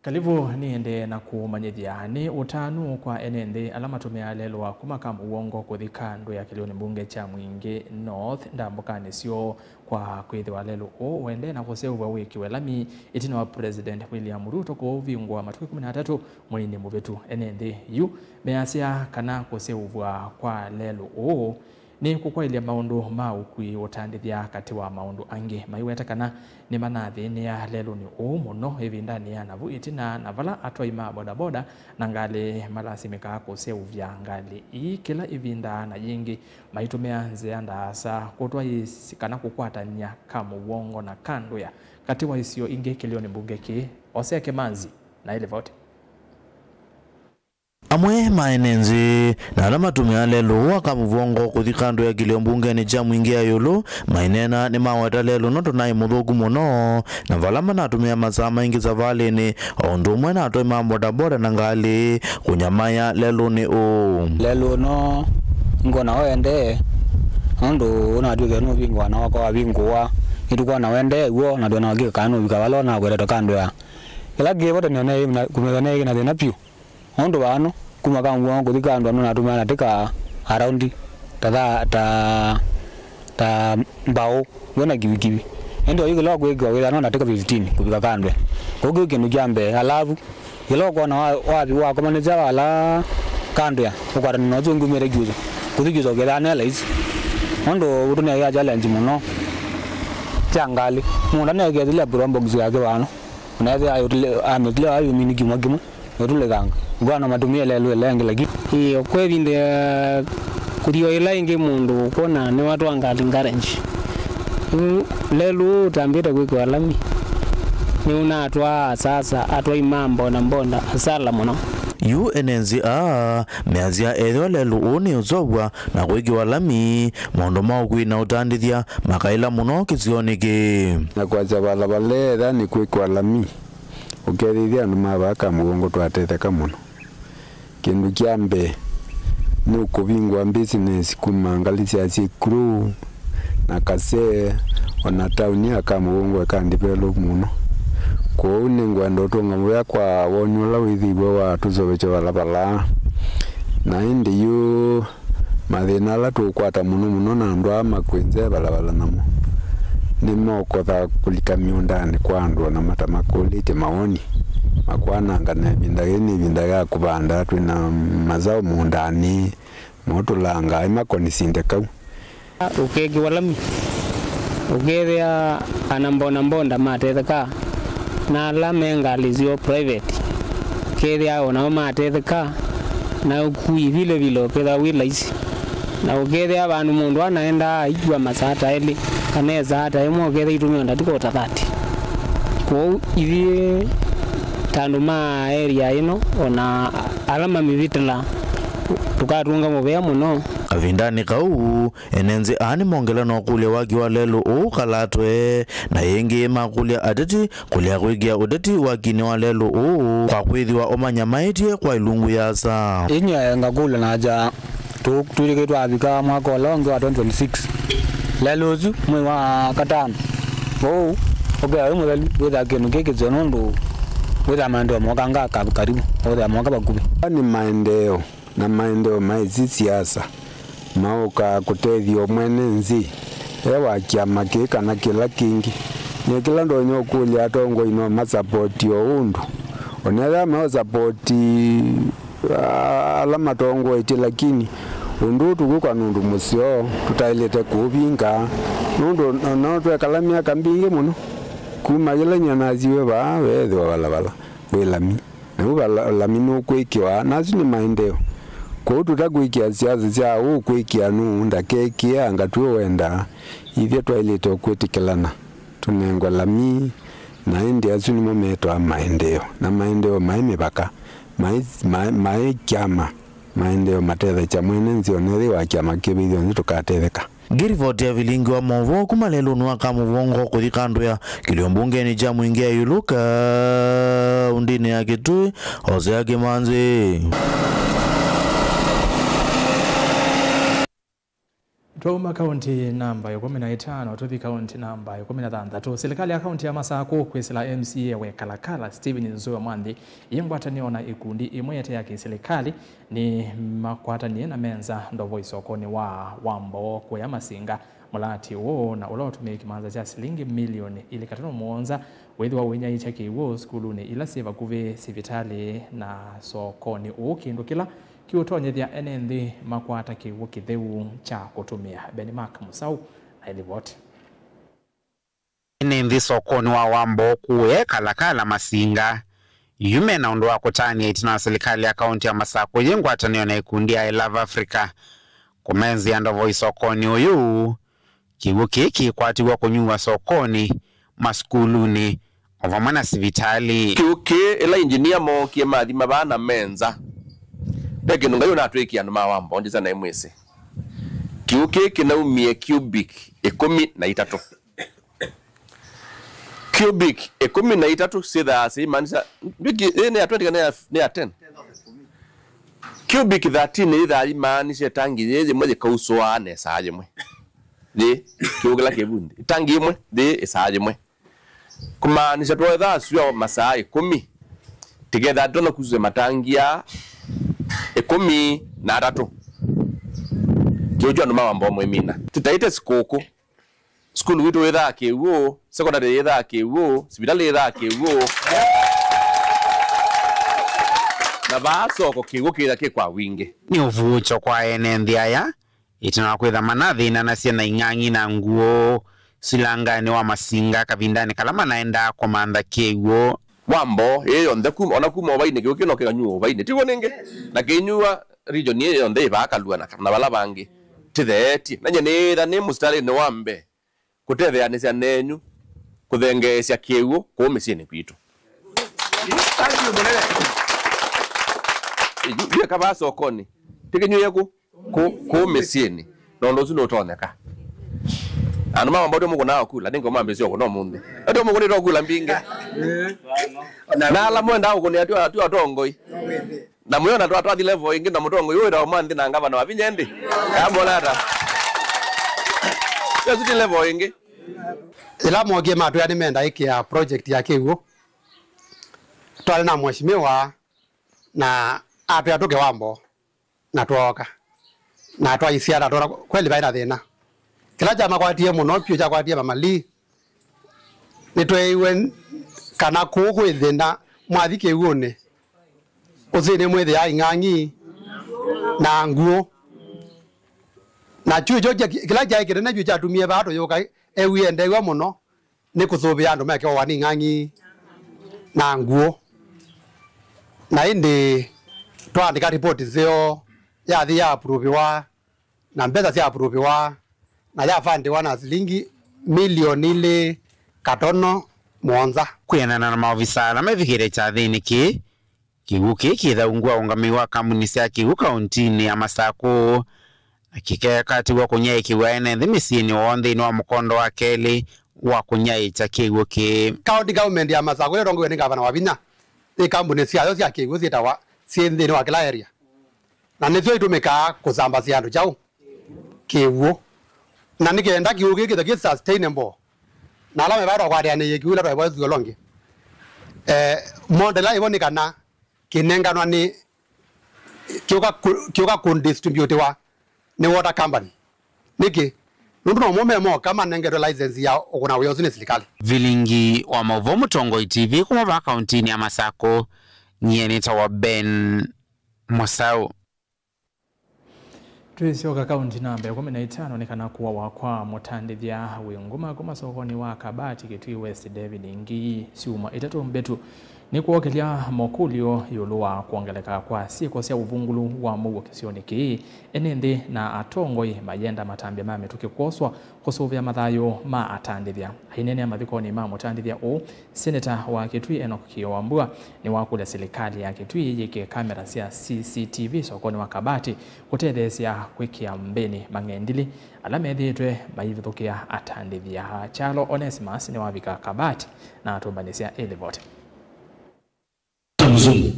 Kalivũ nĩendee na kũmanyĩthya nĩ ũtanu kwa ene nthĩ ala matũmĩaa lelũ wa kuma Kamũwongo kũthi Kandwĩa kĩlĩonĩ mbunge kya Mwingĩ North ndambũkanĩ syoo, kwa kwĩthĩwa lelũ ũũ ũendee na kũseũvw'a wĩkĩwe lami ĩtina wa President William Ruto kũũvingũa matukũ ĩkũmi na atatũ mweinĩ mũvĩtu. Ene nthĩ yu measya kana kũseũvw'a kwa lelũ ũũ nĩ kũkwaĩlya maũndũ ma ũkui ũtandĩthya katĩ wa maũndũ angĩ. Maiweta kana nĩmanathĩnĩa lelũnĩ ũũ mũno ĩvindanĩ ya navu ĩtina na vala atwai ma bodaboda na ngalĩ malasimĩkaa kũseũvya ngalĩ ii kĩla ĩvinda na yĩngĩ maitũmĩa nzĩa ndaasa kũtwaĩĩsya kana kũkwatany'a Kamũwongo na Kandwĩa katĩ wa isio ingĩ kĩlĩonĩ mbunge kĩĩ. Osea Kĩmanzi na ĩlivoti. Amwe ma ene nthĩ na ala matũmĩaa lelũ wa Kamũvongo kũthi Kandwĩa kĩlĩo mbungenĩ kya Mwingĩ ya ĩũlũ maineena nĩmaweta lelũ ũno tũnaĩ mũthũku mũno, na vala manatũmĩa masaa maingĩ savalĩnĩ, o ũndũ ũmwe na atwai ma bodaboda na ngalĩ kũnyamaĩa lelũnĩ ũũ. Lelũ ũno ngona ũendee, nũndũ ũnatw'ĩke nũvingũa na wakwa wavingũa, nĩtũkwona ũendee w'o na twĩna ũkika kana nũvika vala ũnakwetete Kandwĩa. Kĩla kĩvo tene, kumĩthwa neĩkĩ na thĩna vyũ. Nũndũ vano, kuma Kamũvongo kũthi Kandwĩa nũnatũmĩa na tĩka around ta thaa, ta ta mbaũ, wĩ na kivikivi. Ĩndĩ oyu kĩla ũkwĩkĩwa wĩthana na teka fifteen kũvika Kandwea. Kũu kĩu kĩndũ kya mbee. Alavu, yĩla ũkwona wa- wathi wakomanĩsya wala Kandwea, ũkwatana na ũsu ũngĩ umĩte Kyusa. Kũthi Kyusa ũkethĩa nĩ laisi. Nũndũ ũtũnĩaĩa challenge mũno kya ngalĩ. Mũndũ anekethĩlya probox yake vano. Ũnethĩa amĩtile wa yumini kyumwa kĩmwe. Ũtũlĩkanga. Ngwano matumie lelũ ĩla ĩngĩ lakini. Ĩĩ, kwa ĩvinda ya kũthi o ĩla ĩngĩ mũndũ ũkwona nĩwatwaa ngalĩ garage. Yu lelũ ũũ ũtambĩte kwĩkĩwa lami. Nĩũnatwaa asasa, atwai ma mbondambonda asala mũno. Yu ene nzĩ aa measya ethĩwa lelũ ũũ nĩ ũseũvw'a na kwĩkĩwa lami, maũndũ ma ũkui na ũtandĩthya makaĩla mũno kĩsionĩ kĩĩ. Na kwasya valavala ethĩwa nĩ kwĩkĩwa lami, ũkethĩithya andũ ma vaa Kamũvũngũ twatetheka mũno. Kĩndũ kya mbee, nĩ kũvingũa mbisinesi kuma ngalĩ sya Syĩkulu na Kasee, o na taoni ya Kamũvũngũ ĩka develop mũno. Kwoou nĩngwenda ũtũnga mũvea kwa woni ũla wĩthĩiwe wa tũseũvĩsyo valavala. Na ĩndĩ yu mathĩna ala tũũkwata mũno mũno na andũ aa makwĩnzea valavala namo, nĩmokotha kũlika mĩũndanĩ kwa andũ ona matamakũlĩtye mawoni. Makwanangana ĩvinda yĩĩ nĩ ĩvinda ya kũvanda, twĩ na masaũ mũũndanĩ, motũlanga, ĩmakoni sinde kau. Ũkekĩwa lami, ũkethĩa ana mbondambonda matetheka, na ala me ngalĩ syoo private, ũkethĩa o nao matetheka, na ũkui vile vile ũkethĩa wĩ laisi. Na ũkethĩa vandũ mũndũ anaendaa aikua masaa ta elĩ, kana ĩsaa ta ĩmwe, ũkethĩa itũmĩwa ndatĩka o ta thirty. Kwoou ithyĩ ta andũ ma area ĩno, o na ala mamĩvĩtĩla, tũkatũnga mũvea mũno. Kavindanĩ kau, ene nzĩ aa nĩmongela na ũkũlya waki wa lelũ ũũ kalatwe, na ĩngĩ makũlya ateti kũlea kwĩkĩa ũteti wakinĩ wa lelũ ũũ, kwa kwĩthĩwa ũmanyamaĩtye kwa ilungu yasa. Inyie ngakũlya na nza, tũ- twĩlĩkĩtwe avika mwaka ũla ũngĩ wa twenty twenty-six. Lelũ ũsu mwei wa katano. Ũu ũkea wĩ mũthelu, wĩthaa kĩndũ kĩ kĩseo nũndũ wĩthaa maendeeo moka nga ka- karibu, wĩthaa moka vakuvĩ. Nĩ maendeeo na maendeeo maĩsĩ siasa maũkaa kũtethya o mwene nzĩ e wa kyama kĩĩ kana kĩla kĩngĩ. Nĩ kĩla ndonya ũkũlya atongoi no masapoti o ũndũ. Onethĩa meũsapoti ala matongoetye, lakini ũndũ ũũ tũkwĩkwa nũndũ mũseo, tũtaĩlĩte kũũvinga, nũndũ no twekala myaka mbingĩ mũno. Kuma yĩla nyie nasiwe vaa, weethĩwa valavala wĩ lami. Na yu vala- lami nũkwĩkĩwa, na asu nĩ maendeeo. Kwoou tũtakwĩkĩa siasa sya ũũ kwĩkĩa nũũ ndakekĩe anga twĩ wenda, ithyĩ twaĩlĩte o kwĩtĩkĩlana tũnengwe lami, na ĩndĩ asu nĩmo metwa maendeeo. Na maendeeo maĩ mĩvaka, maĩ, maĩ, maĩ kyama. Maendeeo matethasya mwene nzĩ, onethĩwa kyama kĩvĩthyo nzĩ tũkatetheka. Ngĩrivoti ya vilingi wa maũvoo kuma lelũnĩ wa Kamũvũngũ kũthi Kandwea, kĩlio mbungenĩ kya Mwingĩ ya ĩũlũ kaũndĩnĩ ya Kitui, Hosea Kĩmanzi. Twauma kaũntĩ namba ĩkũmi na ĩtano tũthi kaũntĩ namba ĩkũmi na thanthatũ. Silikalĩ ya kaũntĩ ya Masakũ kwĩsĩla M C A wa Kalakala Stephen Nzue Mwanthi yĩ ngwatanĩo na ikundi imwe ite ya kĩsilikalĩ nĩ makwatanie na menza ndovo isokonĩ wa Wamboo kũya Masinga. Mũlaati ũũ na ũla ũtũmĩe kĩmanza kya silingi milioni ilĩ katono mũonza wĩthĩwa ũinyaĩĩkya kĩw'ũ sukulunĩ ila syĩ vakuvĩ, sivitalĩ na sokonĩ ũũ, kĩndũ kĩla kĩũtonyethya ene nthĩ makwata kĩw'ũ kĩtheu kya kũtũmĩa. Benmark Mũsaũ na ĩlivoti. Ene nthĩ sokonĩ wa Wamboo kũya Kalakala Masinga yu me na ũndũ wa kũtanĩa ĩtina wa silikalĩ ya kaũntĩ ya Masakũ yĩ ngwatanĩo na ikundi ya I Love Africa kũmenzĩa ndovo isokonĩ ũyũ. Kĩw'ũ kĩĩ kĩkwatiw'a kũnyuwa sokonĩ, masukulunĩ, o vamwe na sivitalĩ. Kĩw'ũ kĩĩ, ĩla injinia mookie mathima vaa na menza, ve kĩndũ Ngai ũnatwĩkie andũ ma Wamboo, ndisa naĩ mwĩsĩ. Kĩw'ũ kĩĩ kĩnaumie cubic ĩkũmi na itatũ. Cubic ĩkũmi na itatũ syĩthaa syĩimaanisha, wiki ĩĩ nĩ ya twenty kana nĩ ya, nĩ ya ten? Cubic thirteen yĩthaa yĩimaanisha ĩtangi yĩĩ yĩmwe yĩkausũaa na ĩsaa yĩmwe. Yĩĩ, kĩw'ũ kĩla kĩvundi. Ĩtangi yĩmwe, yĩĩ ĩsaa yĩmwe. Kũmaanisha twoethaa syũa masaa ĩkũmi, tũkethaa tũtonya kusũsya matangi aa ĩkũmi na atatũ. Kĩw'ũ kyu andũ ma Wamboo mwĩmina. Tũtaĩte sikũkũ. Sukulu witũ wĩthaa kĩw'ũ, sekondalĩ yĩthaa kĩw'ũ, sivitalĩ yĩthaa kĩw'ũ. Na vaa soko kĩw'ũ kĩtha kĩ kwa wingĩ. Nĩ ũvuũkyo kwa ene nthĩ aya, ĩtina wa kwĩtha manathĩnanasya na ing'ang'i na nguũ silanganĩ wa masinga kavindanĩ kala manaendaa kũmantha kĩw'ũ. Wamboo ĩĩ yonthe kuma, ona kuma ũvainĩ, kĩw'ũ kĩno kĩkanyuwa ũvainĩ, tiw'o nĩngĩ? Na kĩinyuwa region ĩĩ yonthe ĩvaa Kalua na, na vala vangĩ tĩtheetye. Na nyie nĩĩtha nĩ mũsitalĩnĩ wa mbee kũtetheanĩsya nenyu kũthengeesya kĩw'ũ kũu mĩsyĩnĩ kwitũ. Yu, yu eka vaa sokonĩ, tĩkĩnyuĩe kũ? Kũ, kũu mĩsyĩnĩ. Na ũndũ ũsu nũtonyeka. Andũ ma Wamboo tũmũkũnaa kula, nĩngĩ mambĩsya ũkũna ũmũnthĩ. Ĩndĩ ũmũkũnĩte kula mbingĩ. Na ala mwendaa kũkũnĩa tyo, tyo atongoi. Na mũyona twa, twathi level ĩngĩ na mũtongoi ũyũ wĩtawa mwa nthĩ na ngavana wa vinya ĩndĩ. Kamona ata? Ĩsu ti level ĩngĩ. Yĩla mookie matwĩa nĩmenda ĩkĩa project ya kĩw'ũ, twarĩ na mheshimiwa na atwĩa tũke Wamboo. Na twooka. Na twaisya na twona kweli vai na thĩna. Kĩla kyamakwatie mũno vyũ kyakwatie Mama Lee, nĩtweeiwe kana kũu kwĩ thĩna, mwathi kĩw'ũnĩ, ũsĩnĩ mwĩthĩaa ing'ang'i na nguũ. Na kyũ kyo kya-, kĩla kyaĩ kĩnene vyũ kyatumie vaa tũyũka, ewie endeew'a mũno nĩ kũsũvĩa andũ meke ũwani ing'ang'i na nguũ. Na ĩndĩ twaandĩka ripoti nzeo, yathi ya approve-ĩwa, na mbesa sya approve-ĩwa, na ya fund-ĩwa na silingi milioni ilĩ katono mũonza. Kwĩanana na maovisa ala mevikĩte kyathĩnĩ kĩĩ, kĩw'ũ kĩĩ kĩthaungwa ũngamĩi wa kambuni sya kĩw'ũ kauntinĩ ya Masakũ, na kĩkekatĩw'a kũnyaĩĩkĩw'a ene nthĩ mĩsyĩnĩ woo nthĩnĩ wa mũkondo wa kelĩ wa kũnyaĩĩkya kĩw'ũ kĩĩ. County government ya Masakũ ĩla ĩtongoew'e nĩ ngavana Wavinya, yĩ kambuni syayo sya kĩw'ũ syĩtawa syĩ nthĩnĩ wa kĩla area, na nĩsyo itũmĩkaa kũsambasya andũ kyaũ? Kĩw'ũ. Na nĩ kenda kĩw'ũ kĩĩ kĩthwe kĩ sustainable, na ala mevatwa kwatanĩie kĩw'ũ ila twaĩvoya ũthũkũlonge, eh, model ĩvo nĩ kana kĩnenganwa nĩ, kĩũka kũ-, kĩũka kũdistributiwa nĩ water company. Nĩkĩ? Nũndũ no mo me moka manengetwe license ya ũkũna wĩa ũsu nĩ silikalĩ. Vilingi wa maũvoo Mũtongoi T V kuma vaa kauntinĩ ya Masakũ, nyie nĩtawa Ben Mũsaũ. Twĩsyoka kaunti namba ĩkũmi na itano nĩ kana kũawa kwa mũtandĩthya wĩ nguma kuma sokonĩ wa Kabati Kitui West David Ngii syumwa itatũ mbĩtu nĩkwookĩlya makũlyo ĩũlũ wa kwongeleka kwa syĩko sya ũvungũlu wa mũuo kĩsionĩ kĩĩ, ene nthĩ na atongoi mayenda matambya ma mĩtũkĩ kwoswa kũsũvĩa mathayũ ma atandĩthya. Aineenea mathikonĩ ma mũtandĩthya ũũ, Seneta wa Kitui Enock Kĩo Wambua nĩwakũlya silikalĩ ya Kitui yĩkĩe kamera sya C C T V sokonĩ wa Kabati kũtetheesya kwĩkĩa mbĩnĩ mang'endilĩ ala methĩĩtwe maivithũkĩa atandĩthya. Kyalo Onesimus nĩwavika Kabati na atũmbanĩsya ĩ livoti. Mzungu.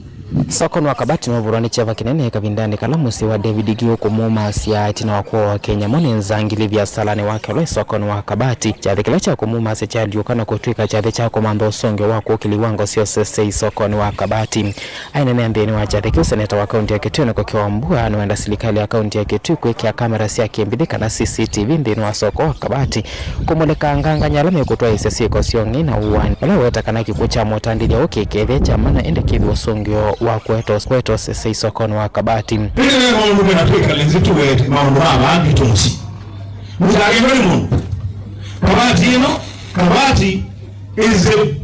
Sokonĩ wa Kabati nũvũrwa nĩ kyeva kĩnene kavindanĩ kala mũsyĩ wa David Ngii ũkũmũmasya ĩtina wa kũawa kĩnyamũ nĩ nzangili viasalanĩ wake ũla wĩ sokonĩ wa Kabati. Kyathĩ kĩla kya kũmũmasya kyalyũka na kũtw'ĩka kyathĩ kya kũmantha ũsũngĩo wa kũkĩlĩw'a ngo syosese ĩ sokonĩ wa Kabati. Aineenea nthĩnĩ wa kyathĩ kĩu, seneta wa kaunti ya Kitui Enock Kĩo Wambua nĩwenda silikalĩ ya kaunti ya Kitui kwĩkĩa kamera sya kĩmbithĩ kana C C T V nthĩnĩ wa soko wa Kabati kũmulĩka angangany'a ala mekũtwaĩĩsya syĩko sya ũng'ei na ũaani, ũla ũweta kana kĩkw'ũ kya mũtandĩthya ũũ kĩkethĩa kya mana ĩndĩ kĩthĩwe ũsũngĩo wa kũeta ũs-, kũeta ũsese ĩ sokonĩ wa Kabati. Ĩndĩ ve maũndũ mena twĩkale nzĩ tũwete maũndũ ma vaa mbitũ mũsyĩ. Mũtikakĩlwe nĩ mũndũ. Kabati ĩno, Kabati is the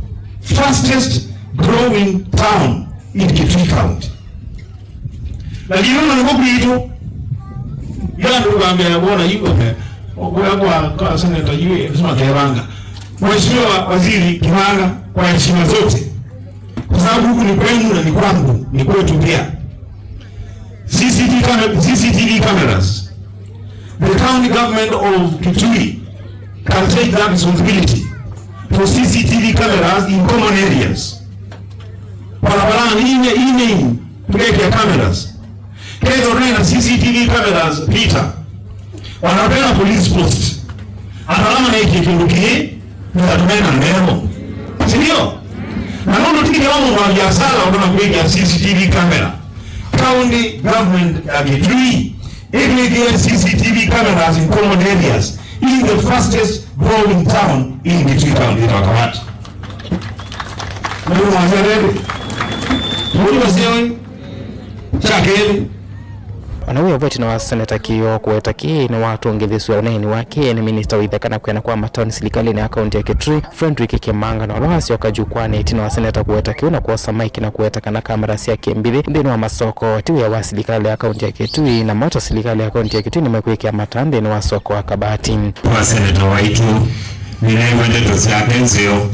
fastest growing town in Kitui County. Lakini ona niko kwitũ, ila ndio kuambia kuona yuko, eh, kwa, kwa, kwa seneta yule, lazima kayabanga. Mheshimiwa Waziri Kimanga, kwa heshima zote, kwa sababu huku ni kwenu na ni kwangu, ni kwetu pia. C C T V cam-, C C T V cameras. The county government of Kitui can take that responsibility for C C T V cameras in common areas. Barabarani ine, ine, tukeke cameras. Ketho tena C C T V cameras, Peter. Wanapenda police post. Atalama na hiki kindu kii, na tunaenda ndevo. Si ndio? Na nono tikile wa mũndũ wa biashara, ũndũ na kuweka C C T V camera. County government ya Kitui Ĩtwĩkĩe C C T V cameras in common areas in the fastest growing town in Kitui County, ĩtawa Kabati. Nĩmwasya nĩndĩ. Mũndũ ũseo. Kya kelĩ. Ona wĩ ũvoti na wa Seneta Kĩoo kũweta kĩĩ nĩwatũngĩthisw'e ũneeni wake nĩ minista wa itheka na kwĩana kwa mataoni silikalĩnĩ ya kaunti ya Kitui, Frederick Kimanga, na ũla wasyoka jukwaanĩ ĩtina wa seneta kũweta kĩu na kwosa maiki na kũweta kana kamera sya kĩmbithĩ nthĩnĩ wa masoko ti wĩa wa silikalĩ ya kaunti ya Kitui, na mota silikalĩ ya kaunti ya Kitui nĩmekwĩkĩa mataa nthĩnĩ wa soko wa Kabati. Kwa seneta waitũ, nĩnaĩw'a ndeto syake nzeo,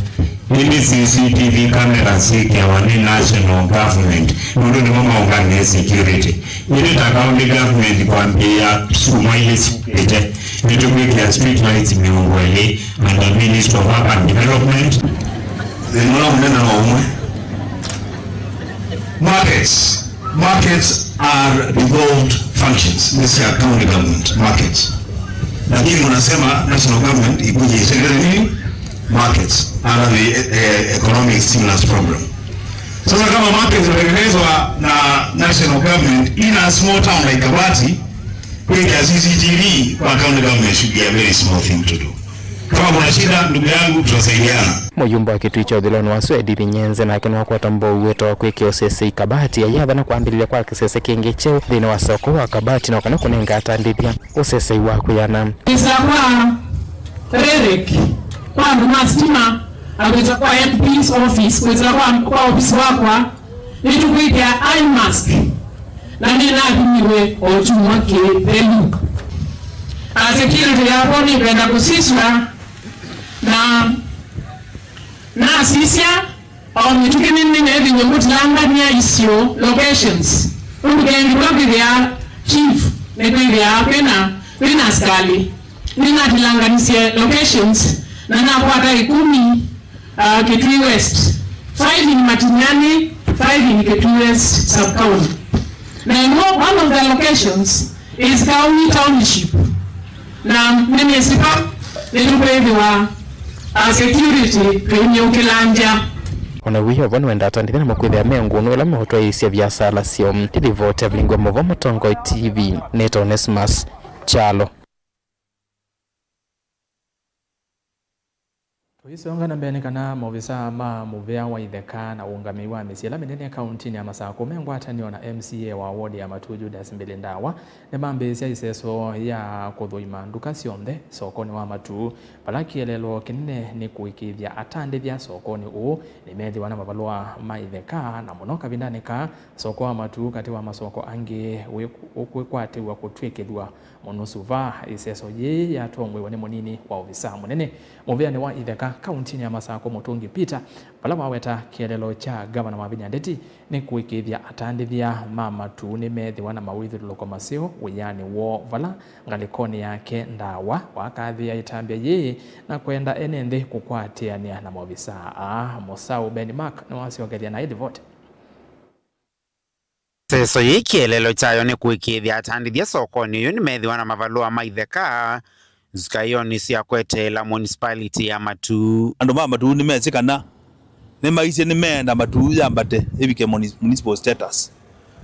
ĩndĩ C C T V cameras syĩkĩawa nĩ national government, nũndũ nĩmo maũngamĩe security. Ĩndĩ ta county government kwambĩĩa syumwa ilĩ syũkĩte, nĩtũkwĩkĩa street lights mĩongo ĩlĩ under Ministry of Urban Development. Thĩna ũla mũnene no ũmwe. Markets. Markets are devolved functions. Nĩ sya county government, markets. Lakini mnasema national government ikuje isaidie nini? Markets. Under the, eh, economic stimulus program. Sasa kama market zinatengenezwa na national government in a small town like Kabati, kuweka C C T V kwa county government should be a very small thing to do. Kama kuna shida, ndugu yangu, tutasaidiana. Mũyumba wa Kitui kya ũthiloni wa Swedi Vinyenze nake nĩwakwata mbou wĩto wa kwĩkĩa ũsesei Kabati, aiathana kwambĩlĩlya kwa kĩsese kĩngĩ kyeũ nthĩnĩ wa soko wa Kabati, na kana kũnenga atandĩthya ũsesei wa kwĩana. Kwĩsĩla kwa Rerek, kwa andũ ma sitima, na kwĩsĩla kwa M P's office, kwĩsĩla kwa, kwa ofisi wakwa, nĩtũkwĩkĩa eye mask, na nĩnathimiwe o kyumwa kĩthelu. A security yakwa nĩkwenda kũsisya, na nasisya, o mĩtũkĩ nĩnĩnethi nyũmũ tilangania isio, locations. Ũndũ kengĩ kũla kwĩthĩa chief nĩkwĩthĩaa kwĩna, kwĩna asikalĩ. Nĩnatilanganisye locations na nakwata ĩkũmi, uh, Kitui West, five in Matinyani, five in Kitui West sub-county. Na in one of the locations is Kauni Township. Na nĩnĩsĩ vau nĩtũkwĩthĩwa, uh, security tũimyũkĩlangya. Ona wĩo vo nĩwenda atandĩthya namo kwĩthĩa me ngũnũ ĩla meũtwaĩĩsya viasala syoo. Ndilivoti Evelyn Ngwe Mũvo, Mũtongoi T V, nĩtawa Onesmus Kyalo. Tũisonga na mbee, nĩ kana maovisaa ma mũvĩa wa itheka na ũũngamĩi wa mĩsyĩ ĩla mĩnene kauntinĩ ya Masakũ me ngwatanĩo na M C A wa wodi ya Matuu Judas Mbili Ndawa nĩmambĩĩsya ĩseso ya kũthũima nduka syonthe sokonĩ wa Matuu, vala kĩeleelo kĩnene nĩ kũĩkĩĩthya atandĩthya sokonĩ ũũ nĩmethĩwa na mavalũa ma itheka, na mũno kavindanĩ kaa soko wa Matuu katĩ wa masoko angĩ wĩ-, ũkwĩkwatĩw'a kũtw'ĩkĩthw'a mũno suva. Ĩseso yĩĩ yatongoew'a nĩ mũnini wa ovisa mũnene mũvĩanĩ wa itheka kauntinĩ ya Masakũ, Mũtũngi Peter, vala waweta kĩeleelo kya ngavana Wavinya Ndeti nĩ kũĩkĩĩthya atandĩthya ma Matuu nĩmethĩwa na mawĩthyũlũlũko maseo wĩanĩ woo, vala ngalĩkonĩ yake Ndawa wakathĩĩa ĩtambya yĩĩ na kwenda ene nthĩ kũkwatĩanĩa na maovisaa aa. Mũsaũ Ben Mark nĩwasyokethya naĩ livoti. Seso yĩĩ kĩeleelo kyayo nĩ kũĩkĩĩthya atandĩthya sokonĩ ũyũ nĩmethĩwa na mavalũa ma itheka nzikaĩonĩ sya kweteela municipality ya Matuu. Andũ ma Matuu nĩmesĩ kana nĩmaisye nĩmeenda Matuu yambate ĩvike muni-, municipal status.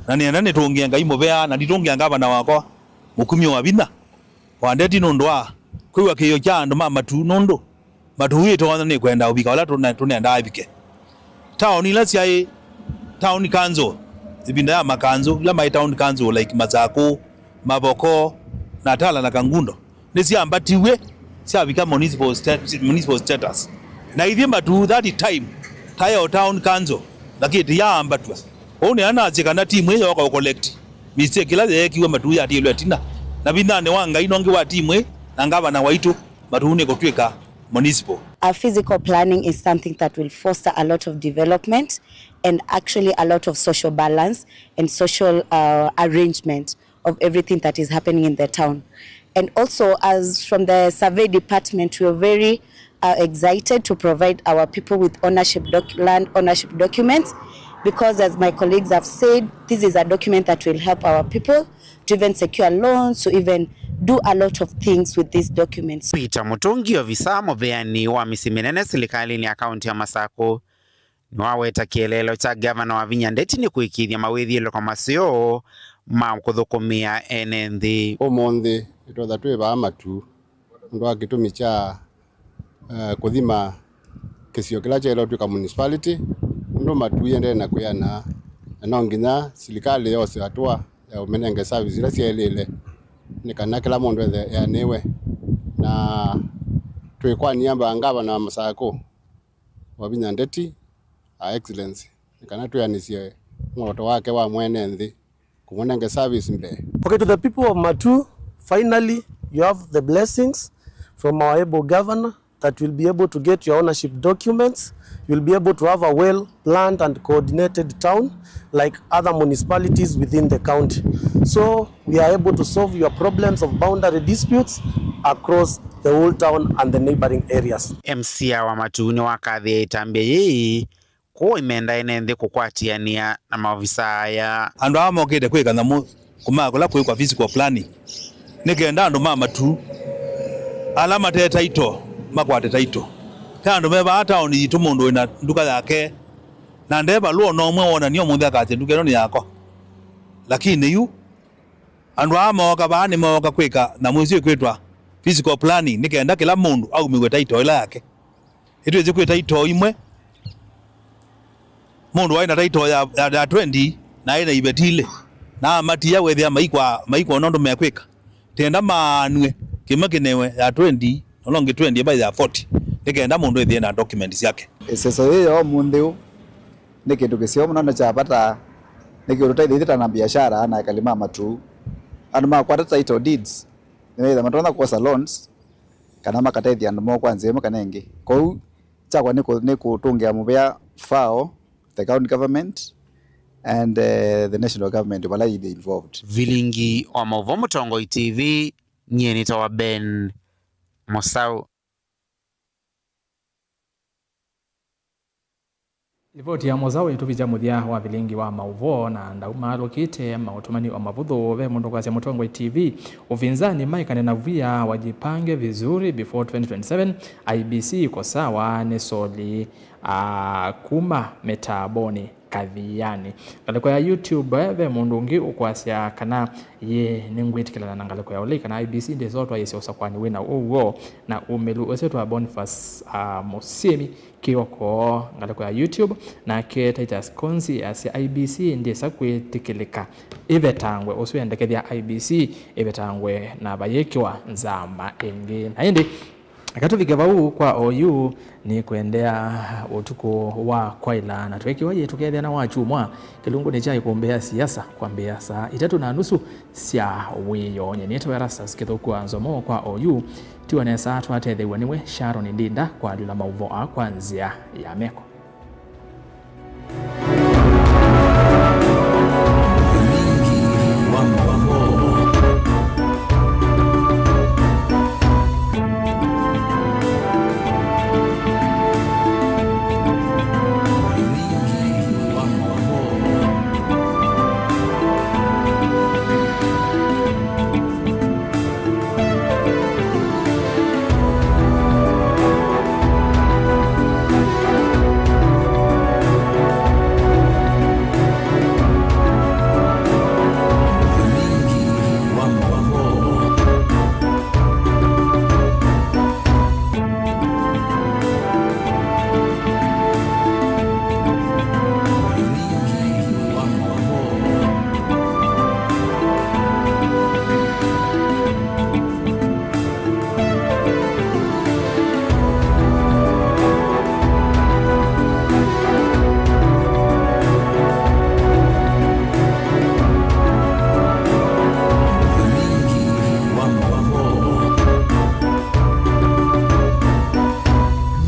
Na nĩenda nĩtũngĩe Ngai mũvea, na nditũngĩa ngavana wakwa Mũkũmi wa Vinya wa Ndeti nũndũ wa kwĩw'a kĩĩo kya andũ ma Matuu, nũndũ Matuu ĩtonya nĩ kwenda ũvika ũla tũne-, tũnendaa ĩvike. Taoni ila syaĩ town council, ĩvinda ya makanzũ, ila maĩ town council, like Masakũ, Mavoko, Natala na Kangundo, nĩsyambatiw'e syavika municipal sta-, municipal status. Na ithyĩ Matuu that time taĩ o town council, lakini tĩyaambatw'a. Ũu nĩana nasye kana timu ĩĩ yooka ũ collect mistake ĩla yeekiwe Matuu yatĩĩlwe ĩtina. Na vithanĩ wa Ngai nongi wa timu ĩĩ na ngavana waitũ, Matuu nĩkũtw'ĩka municipal. A physical planning is something that will foster a lot of development and actually a lot of social balance and social, uh, arrangement of everything that is happening in the town. And also, as from the survey department, we are very, uh, excited to provide our people with ownership doc-, land ownership documents, because, as my colleagues have said, this is a document that will help our people to even secure loans, to even do a lot of things with these documents. Peter Mũtũngi, ovisa mũvĩanĩ wa mĩsyĩ mĩnene silikalĩnĩ ya kaunti ya Masakũ, nĩwaweta kĩeleelo kya ngavana Wavinya Ndeti nĩ kũĩkĩĩthya mawĩthyũlũlũko maseo ma kũthũkũmĩa ene nthĩ. Ũmũnthĩ nĩtwetha twĩ vaa Matu nũndũ wa kĩtumi kya, eh, kũthima kĩsio kĩla kyaĩle ũtw'ĩka municipality, nũndũ Matu yendee na kwĩana, na no nginya silikalĩ yose hatua ya ũmĩnenge service ila syaĩlĩle, nĩ kana kĩla mũndũ ethe eanĩwe. Na twĩkwania mbaa ngavana wa Masakũ, Wavinya Ndeti, Her Excellency, nĩ kana twĩanĩsye mworoto wake wa mwene nthĩ kũmũnenge service mbee. Okay, to the people of Matu, finally you have the blessings from our able governor that will be able to get your ownership documents. You'll be able to have a well planned and coordinated town like other municipalities within the county. So we are able to solve your problems of boundary disputes across the whole town and the neighboring areas. M C A wa Matu nĩwakathĩe ĩtambya yĩĩ kũu ĩmenda ene nthĩ kũkwatĩanĩa na maovisa aya. Andũ aa mokĩte kwĩka nyamũ kuma kũla kwĩkwa physical planning, nĩ kenda andũ ma Matu ala mate title makwate title. He andũ me vaa taoni yitũ, mũndũ wĩna nduka yake na nde valũa ona ũmwe wonany'a ũmũnthĩ akasya nduka ĩno nĩ yakwa. Lakini yu andũ aa mooka vaa nĩmooka kwĩka nyamũ ĩsu ĩkwĩtwa physical planning nĩ kenda kĩla mũndũ aumĩw'e title ĩla yake. Nĩtwĩsĩ kwĩ title imwe, mũndũ waĩ na title ya, ya, ya twenty na aĩ na iveti ilĩ, na amatia wethĩa maikwa, maikwa nũndũ mekwĩka. Tenda maanw'e, kĩmwe kĩnewe ya twenty, na ũla ũngĩ twenty, ĩva ya forty, nĩ kenda mũndũ ĩthĩe na document syake. Ĩseso yĩĩ ya ũmũnthĩ ũũ nĩ kĩndũ kĩseo mũno na kya vata, nĩkĩ ũtũteithĩtie ta na biashara na ekali ma Matu. Andũ makwata title deeds nĩmethĩa matonya kwosa loans, kana makatethya andũ moo kwa nzĩa ĩmwe kana ĩngĩ. Kwoou kyakwa nĩ kũ-, nĩ kũtũngĩa mũvea FAO, the county government, and, eh, the national government vala yĩthĩ involved. Vilingi wa maũvoo Mũtongoi T V, nyie nĩtawa Ben Mũsaũ. Livoti ya Mũsaũ ĩtũvikya mũthya wa vilingi wa maũvoo na ndaumaalũkĩte maũtũmani o mavũthũ. Ve mũndũ kwasya Mũtongoi T V, ũvinzani maikane na via, wajipange vizuri before twenty twenty-seven, I E B C iko sawa, nĩ Soli, aa, kuma Mĩtambonĩ Kathiani. Ngalĩko ya YouTube, eh, ve mũndũ ũngĩ ũkwasya kana, yĩ, nĩngwĩtĩkĩlana na ngalĩko ya ũlei kana I E B C ndĩsotwaĩĩsya ũsakwani wĩna ũw'o na ũmĩlu ũseo twa Boniface, aa, Mũsyĩmi. Kĩoko, ngalĩko ya YouTube, nake Titus Konzi asya I E B C ndĩsa kwĩtĩkĩlĩka ĩvetangwe, ũsu endekethya I E B C ĩvetangwe na vayĩkĩwa nzama ĩngĩ. Na ĩndĩ, eka tũvike vau kwa oyu, nĩ kũendea ũtukũ wa kwaĩla, na twekĩwa yĩ tũkethĩa na wakyumwa kĩlungunĩ kya ĩkũmbĩ ya siasa kwambĩĩa saa itatũ na nusu sya wĩoo. Nyie nĩtawa Erastus Kĩthũku wa Nzomo kwa oyu. Tiwa nesa twatetheew'a nĩwe Sharon Ndinda kwalyũla maũvoo aa kwa nzĩa ya meko.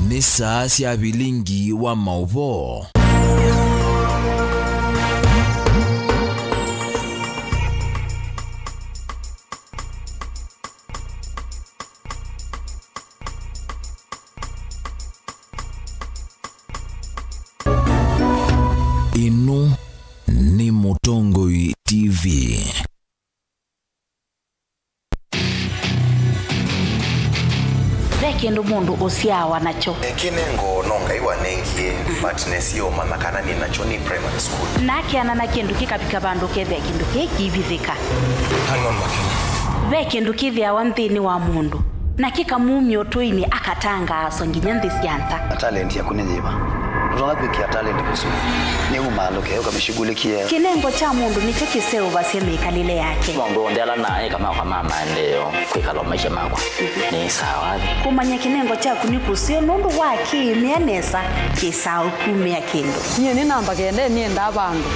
Nĩ saa sya vilingi wa maũvoo. Ĩno nĩ Mũtongoi T V. Ve Kĩndũ mũndũ ũsyaawa nakyo. Kĩnengo no Ngai wanengie, but nesie ũmanya kana nĩ nakyo nĩ primary school. Na akeana na kĩndũ kĩkavika vandũ ũkethĩa kĩndũ kĩĩ kĩivithĩka. Hang on, Makena. Ve kĩndũ kĩthĩawa nthĩnĩ wa mũndũ, na kĩkamumya ũtũinĩ akatangaaswa nginya nthĩ sya nza. A talent yaku nĩ yĩva? Ndũtonya kwĩkĩa talent kũsu. Nĩ umaalũke ũkamĩshughulikie. Kĩnengo kya mũndũ nĩkyo kĩseũvasya mĩkalĩle yake. Maũndũ onthe ala naĩ kama kwa mama ndeo kwĩkala maisha makwa. Nĩ sawa. Kũmanya kĩnengo kyaku nĩ kũseo nũndũ wa kĩĩmĩa nesa kĩsaa ũkumĩa kĩndũ. Nyie nĩ namba kenda, nĩendaa vandũ.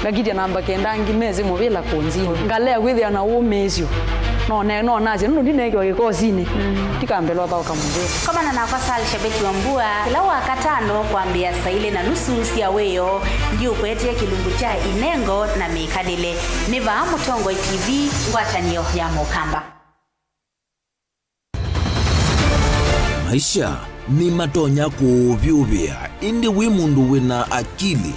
Ngakitya namba kenda angĩ mesĩ mũvĩla kũnzinĩ. Ngalea kwĩthĩa na ũmĩĩsyo. No ne-, no nasye nũndũ ndineekiwa kĩkosinĩ. Ndikambĩlwa thaũka mũvĩla. Komana nakwa Sal Shabeki wa Mbua kĩla Wakatano kwambĩĩa saa ilĩ na nusu sya wĩoo. Ndiũkũetee kĩlungu kya inengo na mĩkalĩle. Nĩ vaa Mũtongoi T V, ngwatanĩo ya Mũkamba. Maisha nĩmatonya kũũvyũvĩa, ĩndĩ wĩ mũndũ wĩ na akili,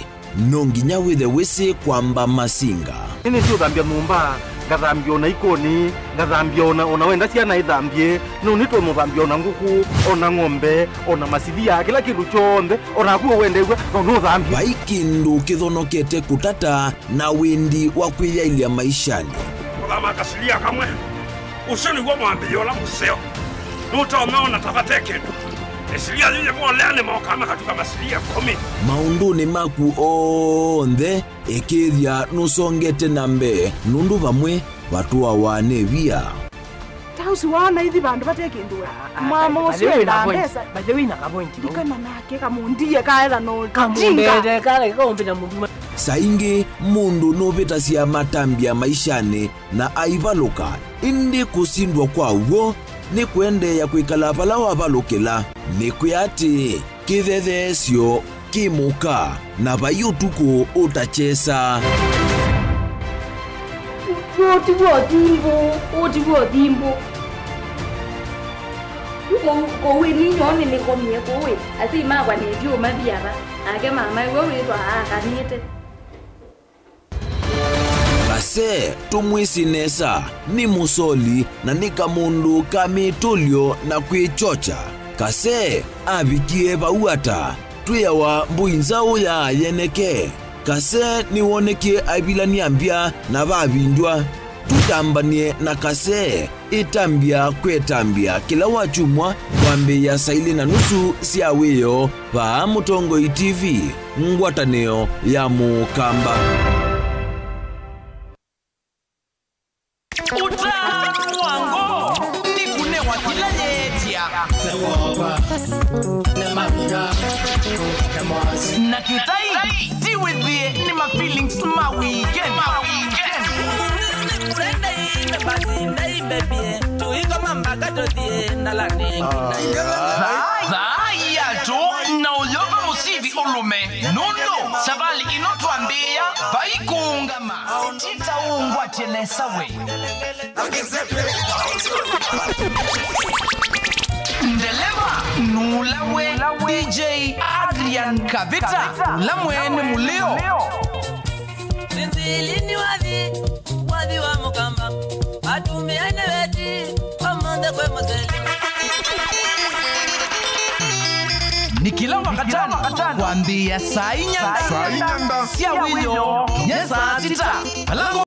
no nginya wĩthe wĩsĩ kwamba masinga. Nĩnĩsĩ ũthambya nyũmba, ngathambya o na ikoni, ngathambya o na, o na wenda syana ithambye, no nĩtwe mũthambya o na ngũkũ, o na ng'ombe, o na masilia, kĩla kĩndũ kyonthe, o naku ũwendeew'a no nũthambye. Vai kĩndũ kĩthonokete kũtata na wĩndi wa kwĩyaĩlya maishanĩ. Kũthama kasilia kamwe. Ũsu nĩw'o mwambĩĩo ũla mũseo. Nũtonya ona ta vate kĩndũ. Ĩsilia yĩyĩvolea nĩmokaa makatuka masilia ĩkũmi. Maũndũnĩ maku onthe, ĩkĩĩthya nũsongete na mbee, nũndũ vamwe vatũawa nĩ via. Ta ũsu waona ithi vandũ vate kĩndũ we. Mwama ũsu endaa mbesa. By the way, na ka point. Ndikana nake kamũndie kaetha no jinga. Saa ingĩ mũndũ nũvĩtasya matambya maishanĩ na aivalũka, ĩndĩ kũsindwa kwa w'o nĩ kũendeea kwĩkala vala wavalũkĩla. Nĩkwĩa atĩĩ, kĩthetheesyo kĩ mũka, na vai ũtukũ ũtakyesa. Ũũ ti w'o thimbũ, ũũ ti w'o thimbũ. Kũu, kũu ĩ ninyoo nĩnĩkomie kũu ĩ, asyai makwa nĩtyo mathi ava, nake mama ĩwe wĩtwa aakanĩte. Kasee tũmwĩsĩ nesa, nĩ mũsoli na nĩ kamũndũ ka mĩtũlyo na kwĩkyokya. Kasee avikie vau ata? Twĩawa mbũi nzaũ ya yeneke. Kasee nĩwonekie aivilany'a mbya na vavindywa. Tũtambany'e na Kasee. Ĩtambya kwĩ ĩtambya kĩla wakyumwa kwambĩĩa saa ilĩ na nusu sya wĩoo vaa Mũtongoi T V, ngwatanĩo ya Mũkamba. Ũtaanu wa ngoo nĩ kũnewa kĩla yeetya. Na kĩtai ti wĩthĩe nĩ ma feelings ma weekend. Thaa iatũ na ũyova mũsivi ũlũme, nũndũ savalĩ ĩno twambĩĩa vai kũũngama. Tita ũngwatye nesa we. Ndeleva nũla we D J Adrian Kavita, ũla mwene mũlĩo. Sinzili nĩ wathi, wathi wa Mũkamba, atumĩa nĩ veti, kwa monthe kwĩ mũseli. Nĩ kĩla Wakatano kwambĩĩa saa inya sya wĩoo nginya saa sita. Vala